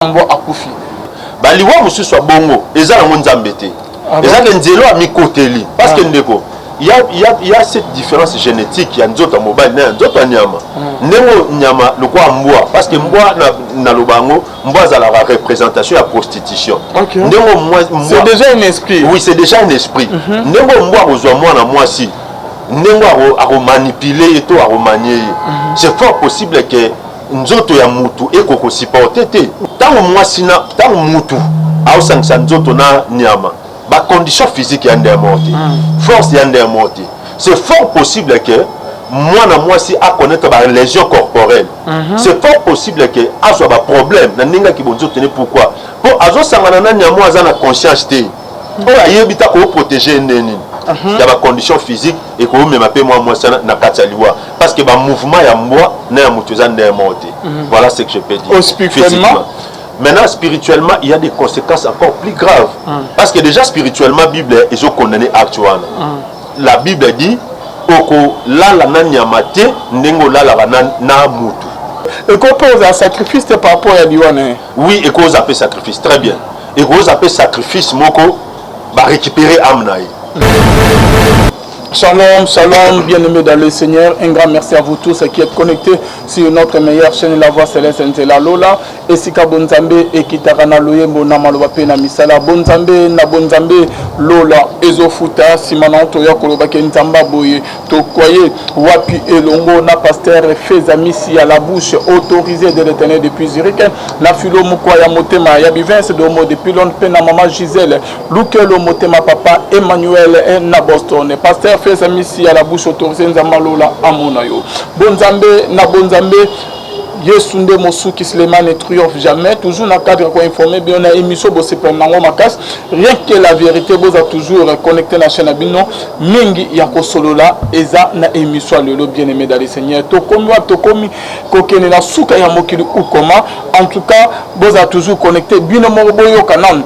Mbwa akufi. Ba liwa mosusu ya bongo eza nango Nzambe te. Ah bon? Eza ke nzela amikoteli. Parce que Ah. ndeko, ya ya ya cette différence génétique ya nzoto ya mobali na ya nzoto ya nyama. Ndenge nyama lokola mbwa, parce que mbwa na naloba yango, mbwa azalaka représentation ya prostitution. Ndenge mbwa C'est déjà un esprit. Oui, c'est déjà un esprit. Ndenge mbwa akozwa mwana mwasi, ndenge akomanipuler ye to akomanier ye. C'est fort possible que nzoto ya mutu ekoki kosupporter te. Ntango mwasi na ntango mutu aosangisa nzoto na nyama, bacondition physique ya nde ya moko te, force ya nde ya moko te. C'est fort possible que mwana mwasi aconnaître balésion corporelle. C'est fort possible que azwa baproblème na ndenge aki bonzoto ne. Pourquoi? Mpo azosangana na nyama oyo aza na conscience te, oyo ayebi ta kooprotéger nde nini ya bacondition physique ekomema mpe mwa mwasi wana na kati ya liwa, parce que bamouvement ya mbwa na ya moto eza nde moko te. Voilà ce que je peux dire. Oh, spirituellement? Physiquement. Maintenant, spirituellement, il y a des conséquences encore plus graves, parce que déjà spirituellement, Bible ezocondamner acte wana. La Bible dit okolala na nyama te ndenge olalaka na mutu. Ekoki mpe ozala sacrifice te par rapport ya liwa na ye? Oui, ekozala mpe sacrifice, très bien. Ekozala mpe sacrifice moko, barécupérer âme na ye. Shalom, shalom, bien-aimés dans le Seigneur. Un grand merci à vous tous qui êtes connectés sur notre meilleure chaîne, La Voix Céleste Nzela Lola. Esika Bonzambe ekitaka na loyembo, na maloba pe na misala. Bonzambe na Bonzambe, Lola ezofuta. Nsima na toya kolobaki Nzamba boye tokwaye wapi elongo na pasteur Fezamisi ya la bouche autorisée de l'Éternel depuis Zurich, na filo mokwa ya motema ya Bivince Domo depuis Londres, mpe na mama Gisèle Lukelo motema papa Emmanuel na Boston. Pasteur Fezamisi ya la bouche autorisée, Nzamba Lola amona yo. Bonzambe na Bonzambe, Yesu nde mosuki, Suleiman ne triomphe jamais. Toujours na cadre ya koinformer bino na émission bosepela nango makasi, Rien que la vérité. Boza toujours connecté na chaîne na bino. Mingi ya kosolola eza na émission ya lelo. Bien aimé dans le Seigneur, tokomi wapi? Tokomi kokende na suka ya mokili ou comment? En tout cas, boza toujours connecté. Bino moko boyoka nanu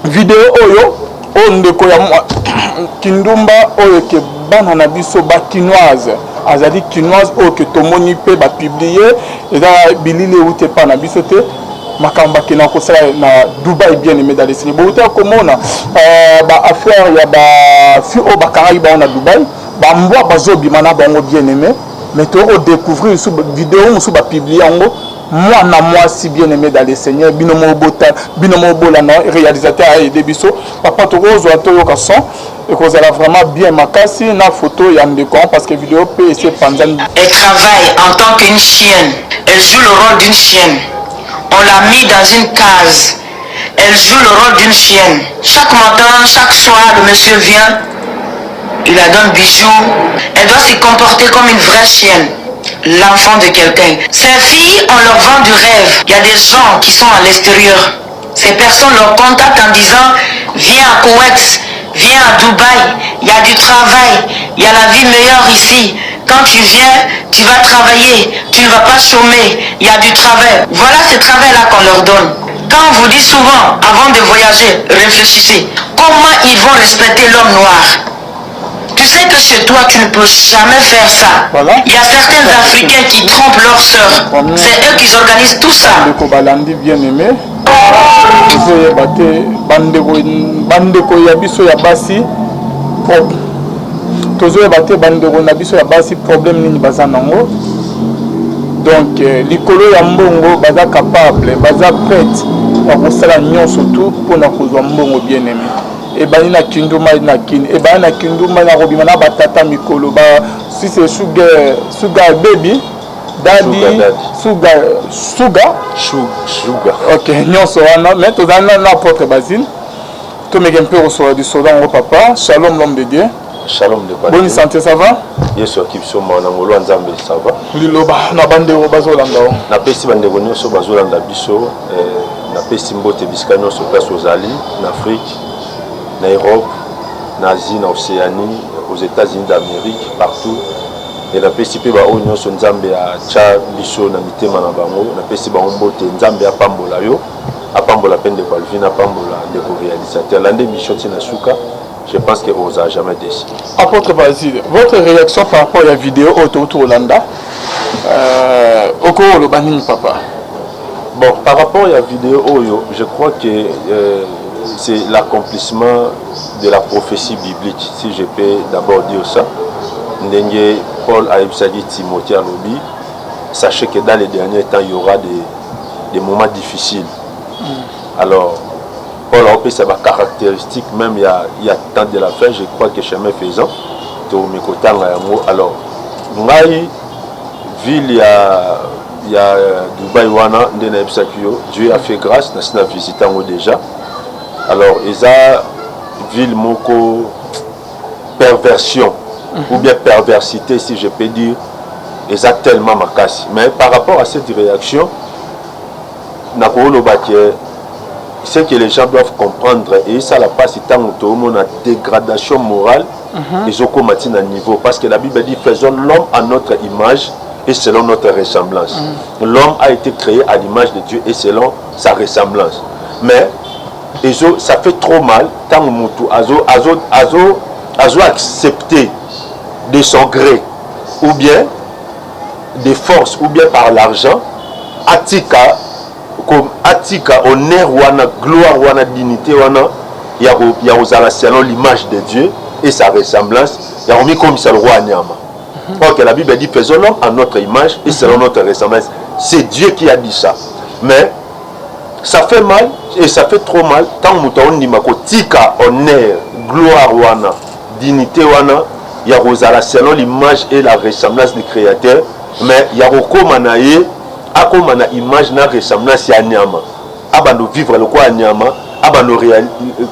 video oyo, oyo ndeko ya kindumba oyo ke bana na biso bakinoise, azali kinoise, oyo ke tomoni mpe bapublier, eza bilili euti epa na biso te, makambo bakenda kosala na Dubai. Bien aimé dans le Seigneur, bouta komona baaffaire ya bafille oyo bakangaki bango na Dubai, bambwa bazobima na bango. Bien aimé, mais tokodécouvrir lisusu video mosusu bapublier yango, mwana mwasi. Bien aimé dans le Seigneur, bino mobota, bino mobolana, réalisateur aide biso. Papa, tokozwa toyoka son, ekozala vraiment bien makasi na photo ya ndeko, parce que video mpe esi epanzani. Elle travaille en tant qu'une chienne. Elle joue le rôle d'une chienne. On l'a mis dans une case. Elle joue le rôle d'une chienne. Chaque matin, chaque soir, le monsieur vient. Il la donne bijoux. Elle doit se comporter comme une vraie chienne. L'enfant de quelqu'un. Ces filles, on leur vend du rêve. Il y a des gens qui sont à l'extérieur. Ces personnes leur contactent en disant: Viens à Koweït, viens à Dubaï, il y a du travail, il y a la vie meilleure ici. Quand tu viens, tu vas travailler, tu ne vas pas chômer, il y a du travail. Voilà ce travail-là qu'on leur donne. Quand on vous dit souvent, avant de voyager, réfléchissez. Comment ils vont respecter l'homme noir? Tu sais que chez toi, tu ne peux jamais faire ça. Voilà. Il y a certains Africains qui trompent leur sœur. C'est eux qui organisent tout ça. Bandeko balandi, bien aimé, tozoyeba te bandeko, bandeko ya biso ya basi, tozoyeba te bandeko na biso ya basi problème nini baza nango. Donc likolo ya mbongo, baza capable, baza prête ya kosala nyonso tu mpona kozwa mbongo. Bien aimé, ebandi na kindumba na kini, ebandi na kindumba na kobima na batata mikolo ba si c'est sugar, sugar baby daddy. Sugar daddy. Sugar, sugar. Sugar. Ok, nyonso wana. Mais tozali na apôtre Basile, tomeke mpe kosola lisolo yango. Papa, shalom, l'homme de Dieu. Shalom de. Boni santé, ça va? Yesu aki biso mawa na ngolu ya Nzambe, ça va. Liloba na bandeko bazolanda o. Napesi bandeko nyonso bazolanda biso, napesi mbote bisika nyonso place ozali, na Afrique, na Europe, na Asie, na Océanie, aux États-Unis d'Amérique, partout. E napesi mpe baoyo nyonso Nzambe atya biso na mitema na bango, napesi bango mbote. Nzambe apambola yo, apambola mpe ndeko Alvin, apambola ndeko réalisateur. Landa émission ntina suka, je pense que ozala jamais déçu. Apôtre Basile, votre réaction par rapport ya vidéo oyo touti kolanda, okoki koloba nini, papa? Bon, par rapport à la vidéo oyo, je crois que c'est l'accomplissement de la prophétie biblique, si je peux d'abord dire ça. Ndenge Paul ayebisaki Timothée, alobi: sachez que dans les derniers temps, il y aura des moments difficiles. Alors Paul apesa bacaractéristique même ya temps de la fin. Je crois que chemin faisant tokomi kotanga yango. Alors ngai, ville ya Dubai wana, nde nayebisaki yo, Dieu a fait grâce, nasi na visite yango déjà. Alors eza ville moko perversion ou bien perversité, si je peux dire, eza tellement makasi. Mais par rapport à cette réaction, nakoloba ke ce que les gens doivent comprendre, esala mpasi ntango toomona dégradation morale ezokóma ntina niveau, parce que la Bible dit: faisons l'homme à notre image et selon notre ressemblance. L'homme a été créé à l'image de Dieu et selon sa ressemblance. Mais ezo, ça fait trop mal ntango motu azo accepter de son gré ou bien de force ou bien par l'argent, atika atika honneur wana, gloire wana, dignité wana ya kozala selon l'image de Dieu et sa ressemblance, ya komikomisa lokola ya nyama. Or que la Bible dit: faisons l'homme à notre image et selon notre ressemblance. C'est Dieu qui a dit ça. Mais ça fait mal et ça fait trop mal ntango moto aondima kotika honneur, gloire wana, dignité wana ya kozala selon l'image et la ressemblance du Créateur, mais ya kokóma na ye, akóma na image na ressemblance ya nyama, abanda vivre lokola ya nyama, abanda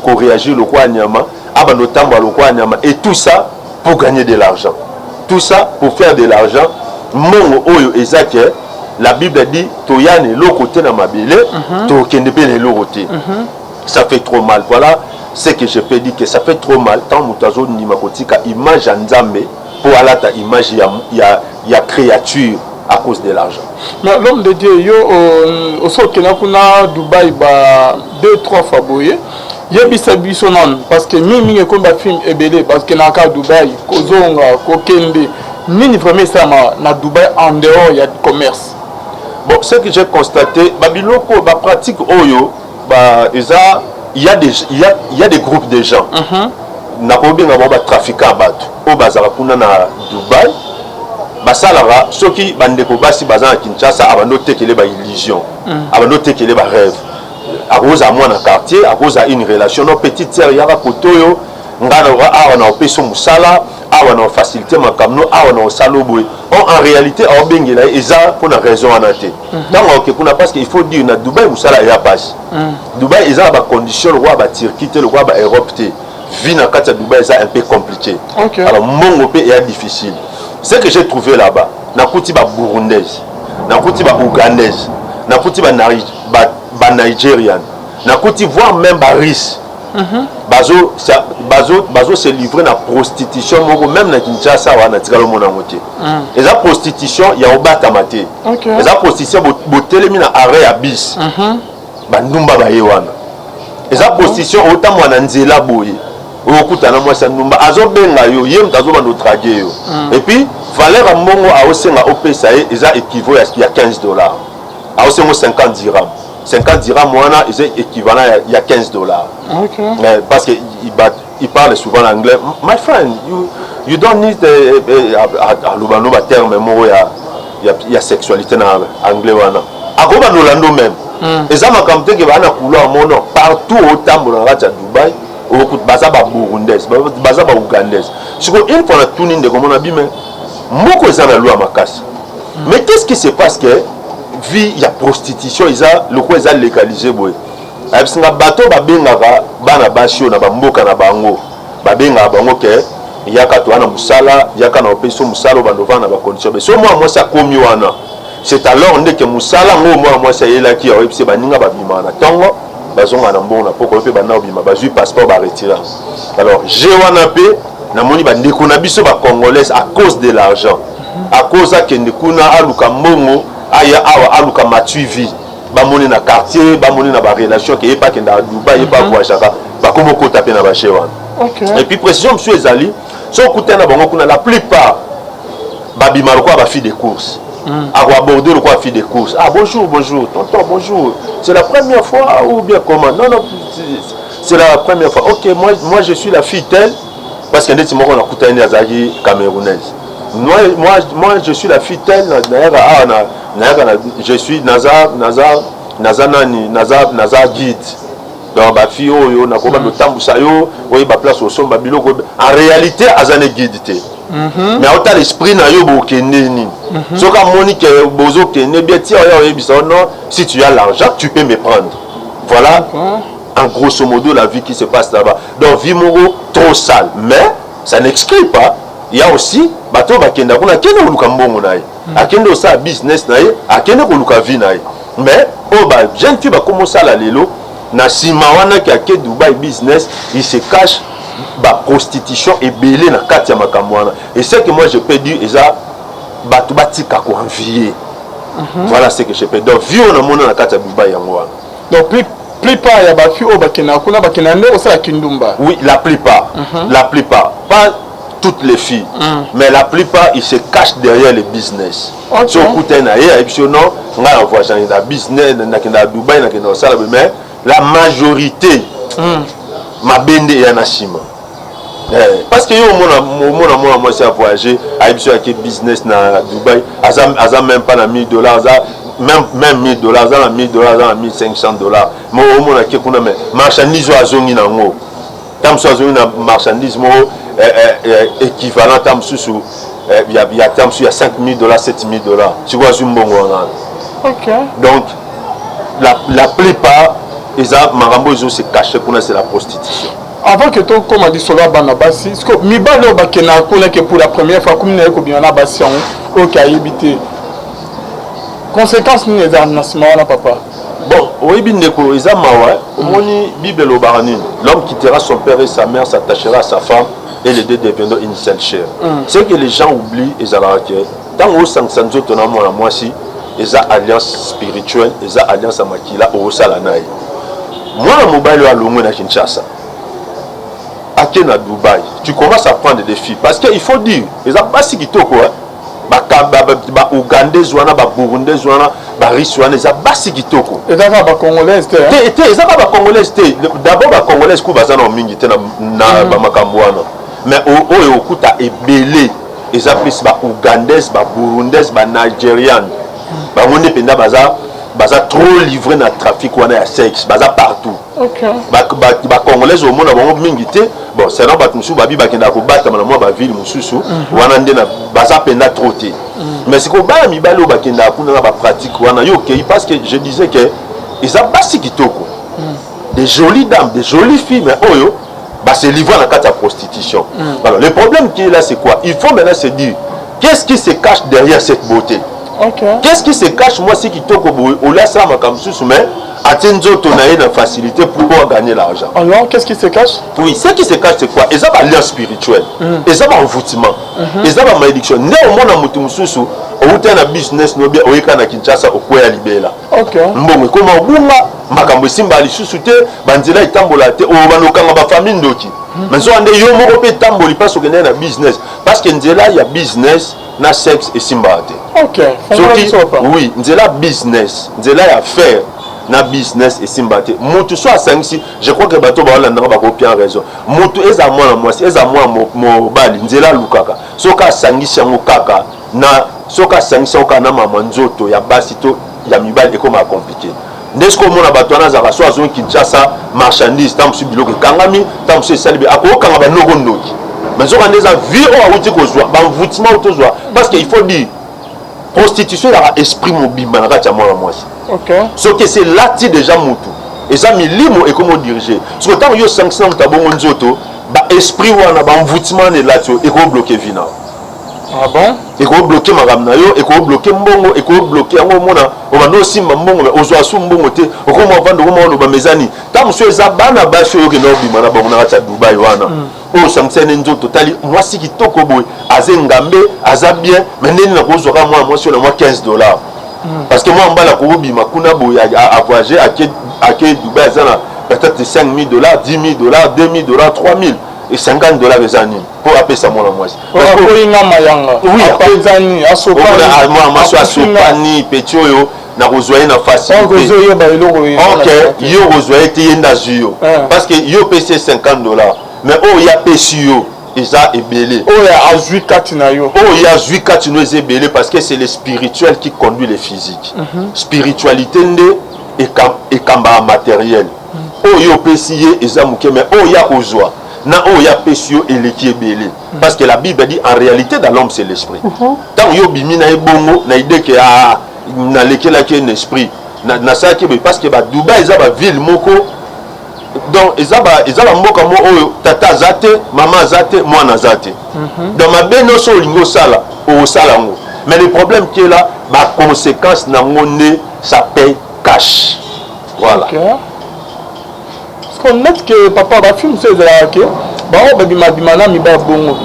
koréagir lokola ya nyama, abanda otambola lokola ya nyama, et tout ça pour gagner de l'argent, tout ça pour faire de l'argent. Mbongo oyo eza ke la Bible dit: toya na eloko te na mabele, tokende mpe na eloko te. Ça fait trop mal. Voilà ce que je peux dire, que ça fait trop mal tant moto azondima kotika image ya Nzambe mpo alata image ya créature à cause de l'argent. Mais l'homme de Dieu, yo oso okenda kuna Dubai ba deux trois fois boye, yebisa biso nanu, parce que mingimingi ekomi bafilm ebele bakendaka Dubai, kozonga, kokende, nini vraiment esalama na Dubai en dehors ya commerce? Bon, ce que j'ai constaté, babiloko bapratique oyo ba eza, il y a des groupes de gens, nakobenga bango batrafiquant, bato oyo bazalaka kuna na Dubai, basalaka soki bandeko basi baza na Kinshasa, abandi otekele baillusion, abandi otekele barêve. Akozala mwana quartier, akozala une relation, no petite sœur, yaka kote oyo ngai na awa na opesi mosala, awa na ofacilité makambo, no awa na osala boye. Or en réalité aobengela ye eza mpona raison wana te. Ntango aoke kuna, parce que il faut dire, na Dubai mosala eya pasi. Dubai eza na bacondition lokola baTurquie te, lokola baEurope te. Vie na kati ya Dubai eza un peu compliqué. Alors mbongo mpe eya difficile. Ce que j'ai trouvé là-bas, nakuti baburundaise, nakuti baougandaise, nakuti banigériane, nakuti voire même barusse bazo se livrer na prostitution moko. Même na Kinshasa wana tikala omona yango te. Eza prostitution ya kobatama te. Eza prostitution botelemi na arrêt ya bus, bandumba baye wana. Eza prostitution otambola na nzela boye, okutana mwasi ya ndumba, azobenga yo, ye moto azobanda odraguer yo, et puis valeur ya mbongo aosenga opesa ye eza équivaut ya 15 dollars. Aosenga 50 dirham. 50 dirham wana eza équivalent ya 15 dollars. Mais parce que il parle souvent l'anglais: my friend, you don't need aloba no baterme moko ya sexualité na anglais wana, akobanda olando même. Eza makambo te ke baa na couloir mono partout. Otambola na kati ya Dubai, baza baburundaise, baza baougandaise. Sikoyo une fois natuni ndeko mona bime moko eza na loi makasi, mais qu'est-ce qui se passe que vie ya prostitution eza lokola eza légalisé boye? Ayebisinga bato babengaka bana basi oyo na bamboka na bango, babengaka bango ke yaka toza na mosala, yaka na opesi mosala oyo bando ovanda na bacondition be. So mwana mwasi akomi wana, c'est alors ndeke mosala yango mwana mwasi ayelaki, ayebisi baninga babimaka na ntongo, bazonga na mbongo na poko mpe banda obima, bazwi passeport, baretire. Alors je wana mpe namoni bandeko na biso bacongolaise, à cause de l'argent, à cause akende kuna aluka mbongo, aya awa aluka matuivi, bamoni na quartier, bamoni na barelation ke ye mpe akendaka Dubai, ye mpe avoyageaka, bakomi okota mpe na baje wana. Et puis précision mosusu ezali, so okutani na bango kuna, la plupart babima lokola bafille de course. Akoaborder lokola fille de course: "Ah, bonjour, bonjour tonton, bonjour, c'est la première fois ou bien comment?" "Non, non, c'est la première fois." "Ok, moi, moi je suis la fille telle." Parce que ndeti moko nakutani, azalaki Camerounaise. "Moi, moi, moi je suis la fille telle, nayaka awa na nayaka na je suis naza nani, naza guide. Donc bafille oyo nakoba kotambusa yo, oyeba place osomba biloko." En réalité aza ne guide te, mais aotala esprit na yo, bokende nini. Soki amoni ke bozokende bien, tia oya oyebisa: "Non, si tu as l'argent, tu peux me prendre." Voilà en grosso modo la vie qui se passe là-bas. Donc vie moko trop sale, mais ça n'exclut pas, il y a aussi bato bakenda kuna, akende koluka mbongo na ye, akende kosala business na ye, akende koluka vie na ye. Mais oyo ba jeune fille bakoma osala lelo na nsima wana, ki ake Dubai business, il se cache baprostitution ebele na kati ya makambo wana. Et ce que moi je peux dire, eza bato batika koenvier. Voilà ce que je peux. Donc vie oyo namona na kati ya Dubai, yango wana. Donc plupart ya bafille oyo bakendaka kuna, bakendaka nde kosala kindumba? Oui, la plupart. La plupart, pas toutes les filles, mais la plupart, ils se cachent derrière le business. So okutani na ye, ayebi so: "Non, ngai na voyage na business, nakenda na Dubai, nakenda kosala." Mais la majorité, mabe nde eya na nsima. Parce que yo omona mwana mwasi avoyage, ayebi so yake business na Dubai, aza même pas na 1000 dollars, aza même 1000 dollars, aza na 1000 dollars, aza na 1500 dollars. Mo omona ke kuna, mais marchandise oyo azongi nango, ta mosusu azongi na marchandise moko équivalent ta mosusu ya ta mosusu ya 5000 dollars, 7000 dollars. Sikoyo azwi mbongo wana. Donc la plupart, eza makambo ezo se cache kuna, c'est la prostitution. Avant que tokóma lisolo ya bana basi, siko mibali oyo bakendaka kuna ke pour la première fois komi na ye kobima na basi yango oyo ke ayebi te, conséquence nini eza na nsima wana, papa? Bon, oyebi ndeko, eza mawa. Omoni, Bible elobaka nini? "L'homme quittera son père et sa mère, s'attachera à sa femme, et les deux deviendront une seule chair." Ce que les gens oublient ezalaka ke ntango osangisa nzoto na mwana mwasi, eza alliance spirituelle, eza alliance ya makila okosala na ye. Mwana mobali oyo alongwe na Kinshasa, ake na Dubai, tu commences à prendre des filles, parce que il faut dire, eza basi kitoko, hein? Baougandaise wana, baburundaise wana, barusse wana, eza basi kitoko. Eza kaka bacongolaise te? Te te, eza kaka bacongolaise te. D'abord bacongolaise ku baza na mingi te na bamakambo wana, mais oyo okuta ebele eza plus baougandaise, baburundaise, banigériane. Bango nde mpenza baza trop livré na trafic wana ya sexe, baza partout. Bacongolaise omona bango mingi te. Bon, selon bato mosusu babi bakendaka kobatama na mwa baville mosusu wana nde baza mpenza trop te. Mais sikoyo bana mibali oyo bakendaka kuna na bapratique wana, yo okei, parce que je disais que eza basi kitoko, des jolies dames, des jolies filles, mais oyo base livre na kati ya prostitution. Alors le problème qui est là, c'est quoi? Il faut maintenant se dire: qu'est-ce qui se cache derrière cette beauté? Qu'est-ce qui se cache? Mwasi kitoko boye, olasala makambo mosusu, mais atie nzoto na ye na facilité pour pouvoir gagner l'argent. Alors, qu'est-ce qui se cache? Oui, ce qui se cache, c'est quoi? Eza baalliance spirituelle, eza baenvoûtement, eza bamalédiction. Nde omona moto mosusu outa na business no bien, oyeka na Kinshasa, okweya libela. Mbongo ekoma obunga, makambo esimba lisusu te, banzela etambola te, oyo banokanga bafamille ndoki. Mais nzoka nde yo moko mpe etamboli mpasi okende na business, parce que nzela ya business na sexe esimbaka te. Fongola Soki biso, papa. Oui, nzela business, nzela ya affaire na business esimba te. Motu so asangisi, je crois que bato baolandanga bakopia raison. Motu eza mwana mwasi, eza mwana mobali, nzela alukaka, soki asangisi yango kaka na soki asangisi yango kaka na mama nzoto ya basi to ya mibali, ekomaka compliqué. Nde soki omona bato wana azalaka so azongi Kinshasa, marchandise ntango mosusu biloko ekangami, ntango mosusu esali be, akokanga banoko ndoki. Mais nzoka nde eza vie oyo awuti kozwa baenvoûtement oyo tozwa, parce que il faut dire, prostitution ezalaka esprit mobimba na kati ya mwana mwasi. Soki esi elati déjà motu, eza milimo ekomi odirige. Soki ntango yo osangisi na moto abongo nzoto, baesprit wana, baenvoûtement wana elati yo, ekobloquer vie na yo. Ah bon? Ekobloquer makambo na yo, ekobloquer mbongo, ekobloquer yango. Omona obanda osimba mbongo, mais ozwa su mbongo te. Okoma ovanda, okoma oloba mezani. Ntango mosusu eza bana basi oyo okenda obima na bango na kati ya Dubai wana, oyo osangisa ne nzoto, tali mwasi kitoko boye, aza engambe, aza bien, mais ndeni nakozwa kaka mwana mwasi oyo na mwa 15 dollars, parce que mwa mbala akobima kuna boye, avoyage, ake Dubai, aza na peut-être 5000 dollars, 10 000 dollars, 2000 dollars, 3000. 50 $ eza nini mpo apesa mwana mwasi? Akoyinga mayanga, apanzani, asopani. Mwana mwasi asopani, petit oyo nakozwa ye na facilité. Ozoyeba eloko. Ok, yo okozwa ye te, ye nde azwi yo, parce que yo opesi ye 50 $, mais oyo ye apesi yo eza ebele. Oyo azwi kati na yo. Oyo ye azwi kati no eza ebele, parce que c'est le spirituel qui conduit le physique. Spiritualité nde ekambaka matériel. Oyo yo opesi ye eza moke, mais oyo ya kozwa na oyo ya apesi yo eleki ebele, parce que la Bible dit: en réalité, dans l'homme, c'est l'esprit. Ntango yo obimi na ye bongo na idée ke ah, nalekelaki ye na esprit, nasalaki boye, parce que badubai eza baville moko, donc eza bamboka mo oyo tata aza te, mama aza te, mwana aza te. Donc mabe nyonso olingi osala, okosala yango, mais le problème qui est là, baconséquence nango nde ça paye cash, voilà. Ok. Parce que net ke papa, bafilme so ezalaka ke bango babimabima na mibali bongo,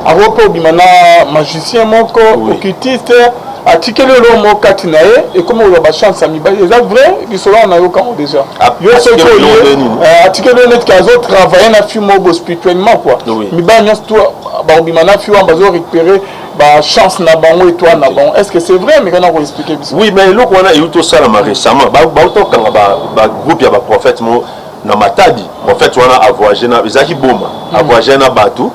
akoki mpe obima na magicien moko, occultiste, atikeli eloko moko kati na ye, ekomi kozwa bachance ya mibali. Eza vrai lisolo wana, nayokango déjà. Yo soki atikeli oye eloko nini? Atikeli oyo neti ke azotravaille na fille moko bo spirituellement quoi. Mibali nyonso to bakobima na fille wana, bazo récupérer bachance na bango, étoile na bango. Est ce que c'est vrai? Mais kana koexpliquer biso. Oui, mais eloko wana euti osalama récemment. Bauti okanga bagroupe ya baprophète mo na Matadi. Prophète wana avoyage na, ezalaki boma, avoyage na bato,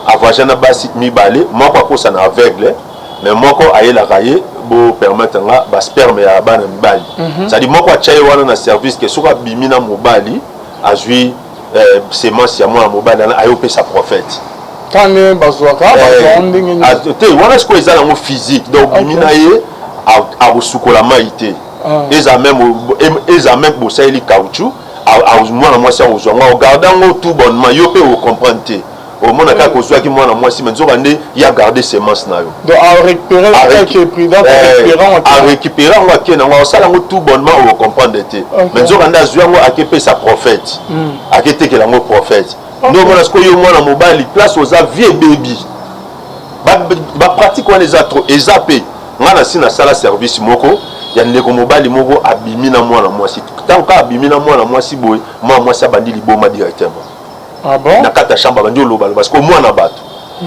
avoyage na basi mibale. Moko akosa na aveugle, mais moko ayelaka ye, bopermettre nga, basperme ya bana mibali. C'est-à-dire moko atya ye wana na service ke soki abimi na mobali, azwi semence ya mwana mobali wana, ayopesa prophète. Kane bazwaka, bazwaka ndenge nini? Te, wana sikoyo eza nango physique. Donc bimi na ye, akosukola mai te. Eza même bosaleli caoutchouc, mwana mwasi akozwa yango, akogarde yango tout bonnement. Yo mpe ocomprendre te, omona kaka ozwaki mwana mwasi, mais nzoka nde ye agarde semence na yo. Donc arécupérer quelque prudent, récupérant. Arécupéré yango, ake nango, akosala yango tout bonnement, okocomprendre te, mais nzoka nde azwi yango, akepesa prophète, aketekela yango prophète. Nde omona sikoyo yo mwana mobali, place oza, vie ebebi. Bapratique wana eza trop, eza mpe nga na si nasala service moko ya ndeko mobali moko abimi na mwana mwasi. Ntango kaka abimi na mwana mwasi boye, mwana mwasi abandi liboma directement. Ah bon? Na kati ya chambre abandi olobaloba. Sikoyo mwana bato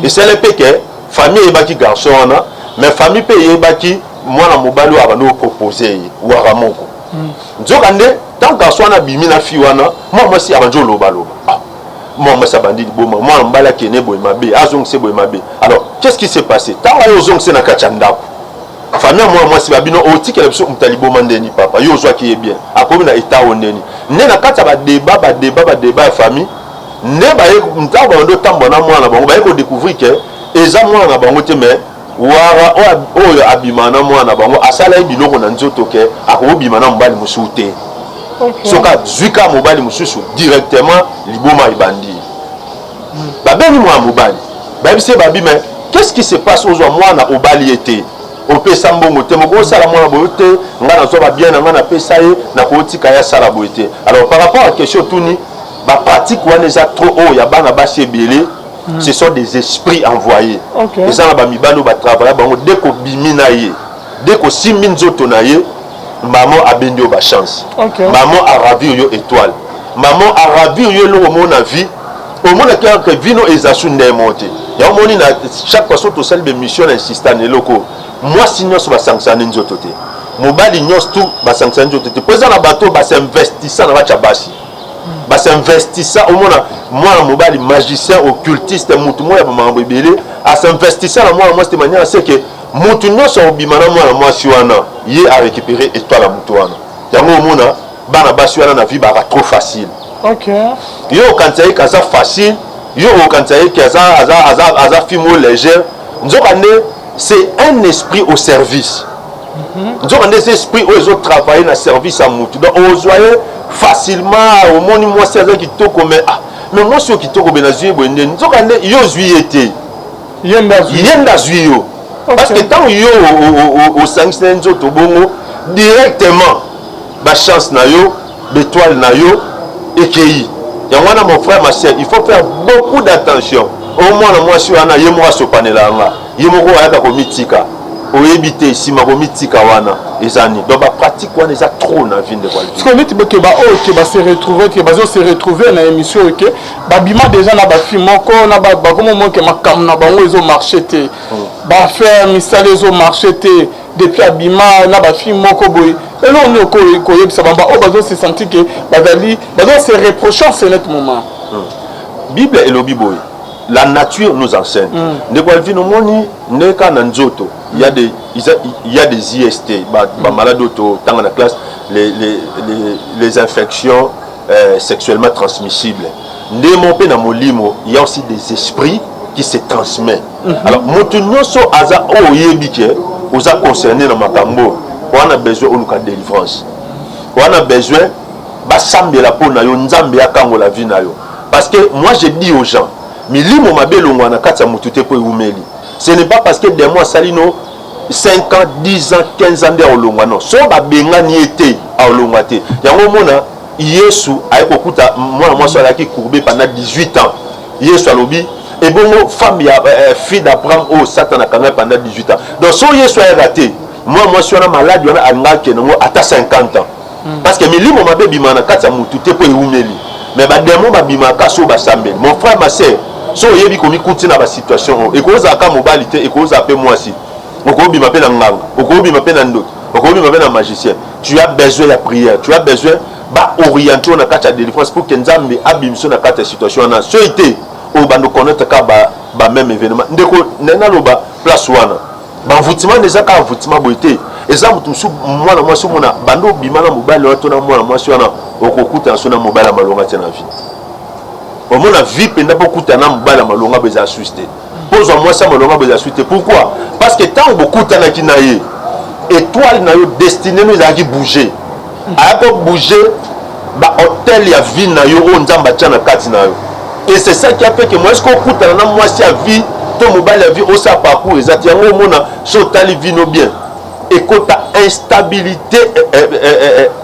esali mpe ke famille eyebaki garçon wana, mais famille mpe eyebaki mwana mobali oyo abandi kopropose ye wara moko. Nzoka nde ntango garçon wana abimi na fille wana, mwana mwasi abandi olobaloba. Ah, mwana mwasi abandi liboma, mwana mobali akende boye mabe, azongise boye mabe. Alors, qu'est-ce qui s'est passé? Ntango aye ozongise na kati ya ndako, famille ya mwana mwasi babino otikela biso moto ya liboma ndeni? Papa, yo ozwaki ye bien, akomi na état oyo ndeni? Nde na kati ya badeba, badeba, badeba ya famille nde baye, ntango babandi otambola na mwana na bango, baye kodécouvrir ke eza mwana na bango te, mais wara oyo abima na mwana na bango asala ye biloko na nzoto ke akobima na mobali mosusu te. Soki azwi kaka mobali mosusu, directement liboma ebandi. Babengi mwana mobali, bayebisi ye, babi: "Mais qu'est-ce qui se passe? Ozwa mwana, obali ye te, opesa mbongo te, moko osala mwana boye te. Ngai nazwa babien na ngai, napesa ye, nakotika ye asala boye te." Alors, par rapport à question tuni, bapratique wana eza trop. Oyo ya bana basi ebele, ce sont des esprits envoyés. Eza na bamibali oyo batravailla bango. Dès kobimi na ye, dès kosimbi nzoto na ye, mama abendi yo bachance, mama aravir yo étoile, mama aravir yo eloko moko na vie. Omonaki kaka vino eza su ndemo te. Yango moni na chaque fois so tosali bémission na insista na eloko: mwasi nyonso basangisana nzoto te, mobali nyonso tu basangisana nzoto te, mpo eza na bato oyo basinvestisa na batya basi, basinvestisa. Omona mwana mobali magicien, occultiste, mutu moko ya bamakambo ebele, asinvestisa na mwana mwasi de manière à ce que mutu nyonso akobima na mwana mwasi wana, ye arécupéré étoile ya mutu wana. Yango omona bana basi wana na vie baka trop facile. Yo okanisa ye ke aza facile, yo okanisa ye ke aza fille moko légère, nzoka nde c'est un esprit au service. Nzoka nde eza esprit oyo ezotravaille na service ya mutu. Donc ozwa ye facilement, omoni mwasi aza kitoko, mais ah, mais mwasi oyo kitoko be, nazwi ye boye nde. Nzoka nde yo ozwi ye te. Ye nde azwi. Ye nde azwi yo, parce que ntango yo osangisi na ye nzoto bongo, directement bachance na yo, l'étoile na yo ekei. Yango wana, mon frère, ma sœur, il faut faire beaucoup d'attention. O mwana mwasi wana, ye moko asopanela yanga, ye moko ayaka komitika. Oyebi te nsima komitika wana eza nini. Donc bapratique wana eza trop na vie, ndeko Alvin. Parce que neti boke baoyo ke base retrouve, ke bazo se retrouve na émission oyo, ke babima déjà na bafille moko na bakomo moke, makambo na bango ezomarche te, baaffaire, misala ezomarche te depuis abima na bafille moko boye. Eloko nini koyebisa bango oyo bazo se sentir ke bazali bazo se reprocher en ce net moment? Bible elobi boye, la nature nous enseigne. Ndeko Alvin, omoni ndenge kaka na nzoto il y a des IST, bamaladi oyo totanga na classe, les infections sexuellement transmissibles. Nde mo mpe na molimo, il y a aussi des esprits qui se transmettent. Alors moto nyonso aza oyo oyebi ke oza concerné na makambo wana, besoin oluka délivrance wana, besoin basambela mpo na yo, Nzambe akangola vie na yo. Parce que moi, je dis aux gens, milimo mabe elongwa na kati ya motu te mpo ewumeli. Ce n'est pas parce que démon asali no 5 ans, 10 ans, 15 ans nde aolongwa. Non, so babengani ye te, aolongwa te. Yango omona Yesu aye kokuta mwana mwasi azalaki courbé pendant 18 ans. Yesu alobi ebongo femme ya fille d'Abraham oyo Satan akangaki pendant 18 ans. Donc so Yesu ayaka te, mwana mwasi wana, maladi wana alingaki akende yango ata 50 ans, parce que milimo mabe ebimaka na kati ya motu te mpo ewumeli, mais badémon babimaka so basambeli. Mon frère, ma sœur, so oyebi komikuti na basituation oyo, ekozala ka mobali te, ekozala mpe mwasi, okobima mpe na nganga, okobima mpe na ndoki, okobima mpe na magicien, tu as besoin ya prière, tu as besoin baoriente oyo na kati ya délivrance pour que Nzambe abimiso na kati ya situation wana. Soki te, oyo bando connaître ka ba même événement. Ndeko, ndenge naloba, place wana baenvoûtement nde eza kaka envoûtement boye te. Eza moto mosusu, mwana mwasi, omona bando obima na mobali wana to na mwana mwasi wana, okokutana so na mobali ya malonga te na vie. Omona vie mpenza mpo okutana na mobali ya malonga bo eza susi te, mpo ozwa mwasi ya malonga bo eza susi te. Pourquoi? Parce que ntango bokutanaki na ye, étoile na yo, destinée no ezalaki bouge, aya kobouge baautel ya vie na yo oyo Nzambe atya na kati na yo. Et c'est ça qui a fait que moi, est-ce okutana na mwasi ya vie to mobali ya vie, osala parcours eza te. Yango omona so otali vie no bien, ekota instabilité,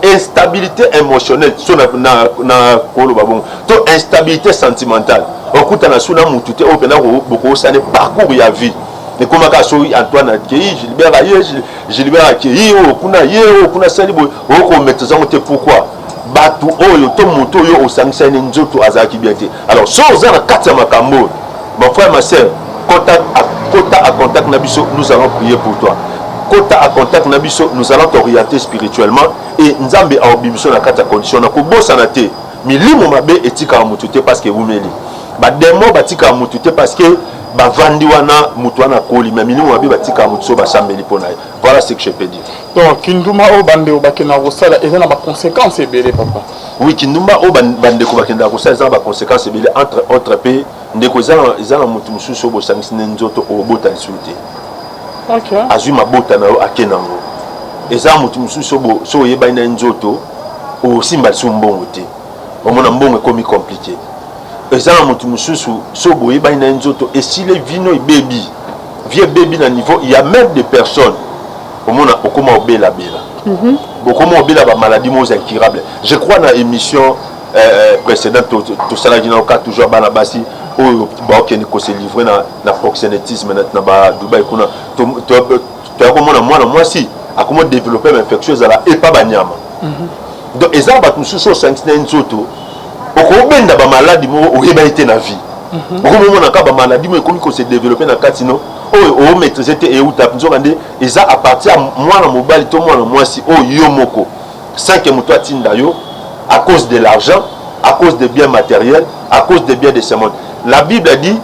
instabilité émotionnelle, so na koloba bongo, to instabilité sentimentale. Okutana su na mutu te oyo mpena bokosala parcours ya vie. Ekomaka soki Antoine akei, Gilbert aye, Gilbert akei, oyo kuna ye, oyo kuna asali boye, okomaîtrise yango te. Pourquoi? Bato oyo to moto oyo osangisani nzoto azalaki bien te. Alors so oza na kati ya makambo oyo, mon frère, ma sœur, kota à contact na biso, nous allons prier pour toi. Kota à contact na biso, nous allons t'orienter spirituellement et Nzambe aobimiso na kati ya condition. Na kobosana te, milimo mabe etikaka motu te parce que ewumeli. Badémon batikaka motu te parce que bavandi wana, motu wana akoli, mais milimo mabe batikaka motu so basambeli mpo na ye. Voilà ce que je peux dire. Donc kindumba oyo bandeko bakendaka kosala eza na baconséquence ebele, papa? Oui, kindumba oyo bandeko bakendaka kosala eza na baconséquence ebele. Entre autres mpe, ndeko, eza na motu mosusu oyo bosangisi nde nzoto, obota lisusu te. Azwi mabota na yo, ake nango. Eza na motu mosusu so oyebani na ye nzoto, osimba lisusu mbongo te, omona mbongo ekomi compliqué. Eza na motu mosusu so boyebani na ye nzoto, esili vino, ebebi vie, ebebi na niveau. Il y a même des personnes, omona okoma obelabela, bokoma obela bamaladie moko incurable. Je crois na émission précédente tosalaki na oka toujours bana basi oyo baokende kose livrer na proxénétisme na badubai kuna, toya komona mwana mwasi akoma développer bainfection ezala epa banyama. Donc eza na bato mosusu osangisi na ye nzoto, okobenda bamaladi moko oyebani te na vie. Okomomona kaka bamaladi moko ekomi kose développer na kati no oyo omaîtrise te, euta nzoka nde eza à partir ya mwana mobali to mwana mwasi oyo yo moko, sans que moto atinda yo, à cause de l'argent, à cause des biens matériels, à cause des biens de ce monde. La Bible a dit: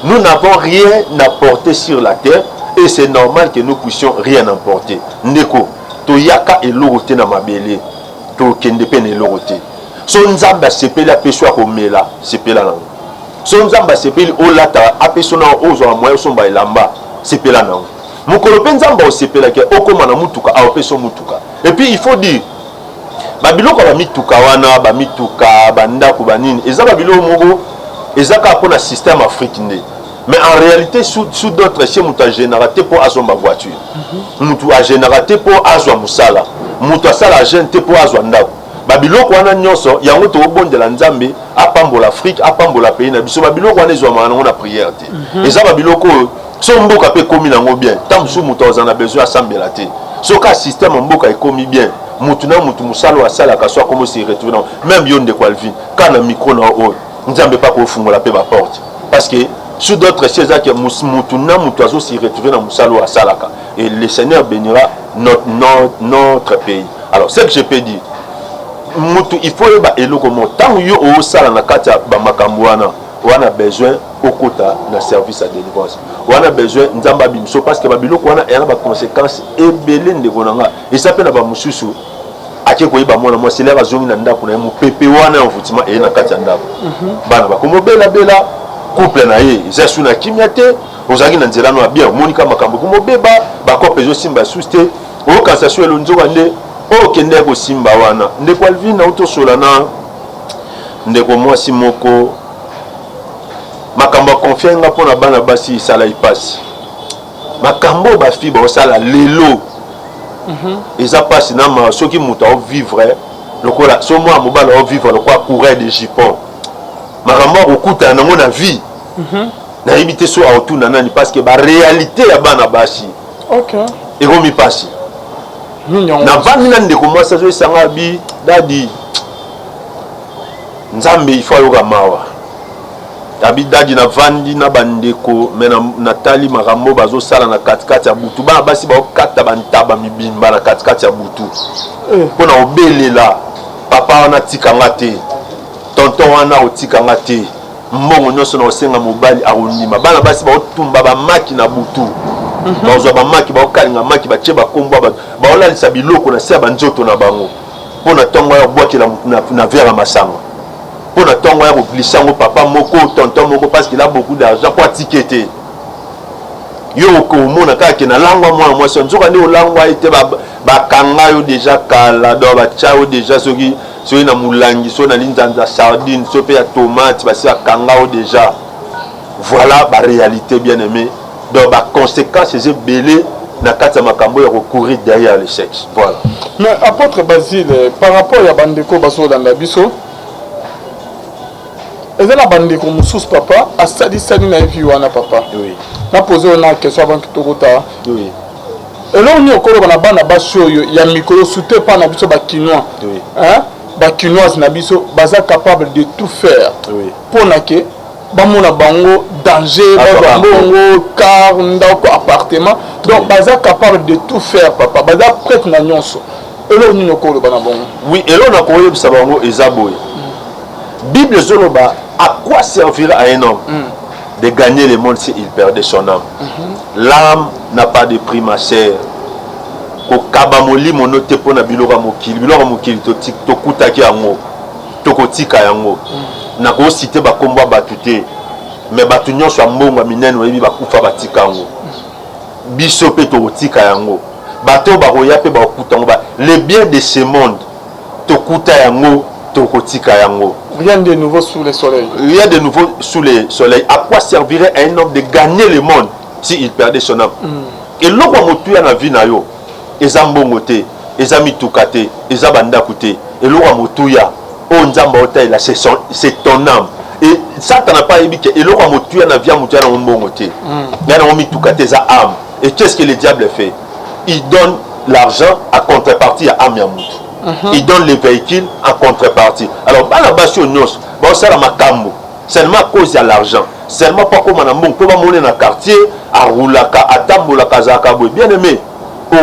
nous n'avons rien apporté sur la terre et c'est normal que nous puissions rien emporter. Ndeko, toyaka eloko te na mabele, tokende mpe na eloko te. So Nzambe asepeli apesi yo akomela, sepela nango. So Nzambe asepeli olata, apesi na ozwaka moyen osomba elamba, sepela nango. Mokolo mpe Nzambe osepelaki okóma na mutuka, aopesi yo mutuka. Et puis il faut dire, babiloko ya bamituka wana, bamituka, bandako, banini, eza babiloko moko eza kaka mpona système Afrique nde. Mais en réalité, sous d'autres cieux, moto agénera te mpo azomba voiture, moto agénera te mpo azwa mosala, moto asala jeûne te mpo azwa ndako. Babiloko wana nyonso yango tokobondela Nzambe apambola Afrique, apambola pays na biso. Babiloko wana ezwamaka nango na prière te. Eza babiloko oyo So mboka mpe ekomi nango bien, ntango mosusu moto azala na besoin asambela te. Soki a système ya mboka ekomi bien, mutu na mutu mosala oyo asalaka so akomi se retrouver nango. Même yo ndeko Alvin, kaka na micro na yo oyo, Nzambe mpe akofungola mpe baporte, parce que sous d'autres cieux eza ke mutu na mutu azo se retrouver na mosala oyo asalaka, et le Seigneur bénira notre pays. Alors, ce que je peux dire, mutu il faut oyeba eloko moko: ntango yo osala na kati ya bamakambo wana wana, besoin okota na service ya délivrance wana, besoin Nzambe abimiso, parce que babiloko wana eya na baconséquence ebele. Ndeko na nga, eza mpe na bamosusu ake koyeba mwana mwasi, lere azongi na ndako na ye, mopepe wana ya envoûtement eye na kati ya ndako, bana bakomobelabela, couple na ye eza su na kimia te. Ozalaki na nzela no ya bien, omonika makambo ekomobeba, bakope ezosimba susu te, oyokanisa so elo nzoka nde oyo okende kosimba wana. Ndeko Alvin, nautosola na ndeko mwasi moko, makambo ya confier nga mpona bana basi esala mpasi. Makambo oyo bafille baosala lelo eza mpasi na mawa. Soki moto aovivre lokola so mwana mobali aovivre lokola coureur de jupon, makambo akokutana nango na vie, nayebi te so aotuna nani, parce que baréalité ya bana basi ekomi mpasi. Navandi na ndeko mwasi, azoyesanga bi: "Daddy, Nzambe ifo ayoka mawa." Abi: "Daddy, navandi na bandeko, me natali makambo bazosala na katikati ya butu. Bana basi baokata bantaba mibimba na katikati ya butu mpo na kobelela papa wana atikanga te, tonton wana otikanga te, mbongo nyonso na kosenga mobali akondima." Bana basi baotumba bamaki na butu, bazwa bamaki, baokalinga maki, batie bakombo ya bato, baolalisa biloko na se ya banzoto na bango mpo na ntongo ya kobwakela na verre ya masanga, mpo na ntongo ya koglisser yango papa moko, tonton moko, parce qu'il a beaucoup d'argent, mpo atike te. Yo okomona kaka ke nalangwa mwana mwasi, nzoka nde olangwa ye te, bakanga yo déjà kala. Donc batya yo déjà soki na molangi, soki na linzanza sardine, soki mpe ya tomate, basi bakanga yo déjà. Voilà baréalité, bien aimé. Donc baconséquence eza ebele na kati ya makambo ya kocourir derrière le sexe. Voilà. Mais apôtre Basile, par rapport ya bandeko bazolanda biso, eza na bandeko mosusu, papa, asalisali na ye vie wana, papa. Napose oyo na question avant tokota. Eloko nini okoloba na bana basi oyo ya mikolo, surtout epa na biso bakinois, hein? Bakinoise na biso baza capable de tout faire mpo na ke bamona bango danger, bazwa mbongo, car, ndako, appartement. Donc baza capable de tout faire, papa, baza prête na nyonso. Eloko nini okoloba na bango? Oui, eloko na koyebisa bango eza boye: Bible ezoloba: "À quoi servira à un homme de gagner le monde s'il perdait son âme?" L'âme n'a pas de prix, ma sœur. Kokaba molimo no te mpona biloko ya mokili. Biloko ya mokili, tokutaki yango, tokotika yango. Nakociter bakombo ya bato te, mais bato nyonso ya mbongo ya minene oyebi, bakufa batika yango. Biso mpe tokotika yango, bato oyo bakoya mpe bakokuta yango. Les biens de ce monde, tokuta yango, tokotika yango. Rien de nouveau sous le soleil. Rien de nouveau sous le soleil. À quoi servirait à un homme de gagner le monde s'il perdait son âme? Eloko ya motuya na vie na yo eza mbongo te, eza mituka te, eza bandako te. Eloko ya motuya oyo Nzambe aotalela, c'est ton âme. Et Satana mpe ayebi ke eloko ya motuya na vie ya motu ya nango mbongo te, ya nango mituka te, eza âme. Et qu'est-ce que le diable fait? Il donne l'argent à contrepartie ya âme ya motu. Il donne les véhicules en contrepartie. Alors bana basi oyo nyonso baosala makambo seulement à cause ya l'argent, seulement mpo akóma na mbongo, mpo bamoni na quartier arulaka, atambolaka, azalaka boye. Bien aimé,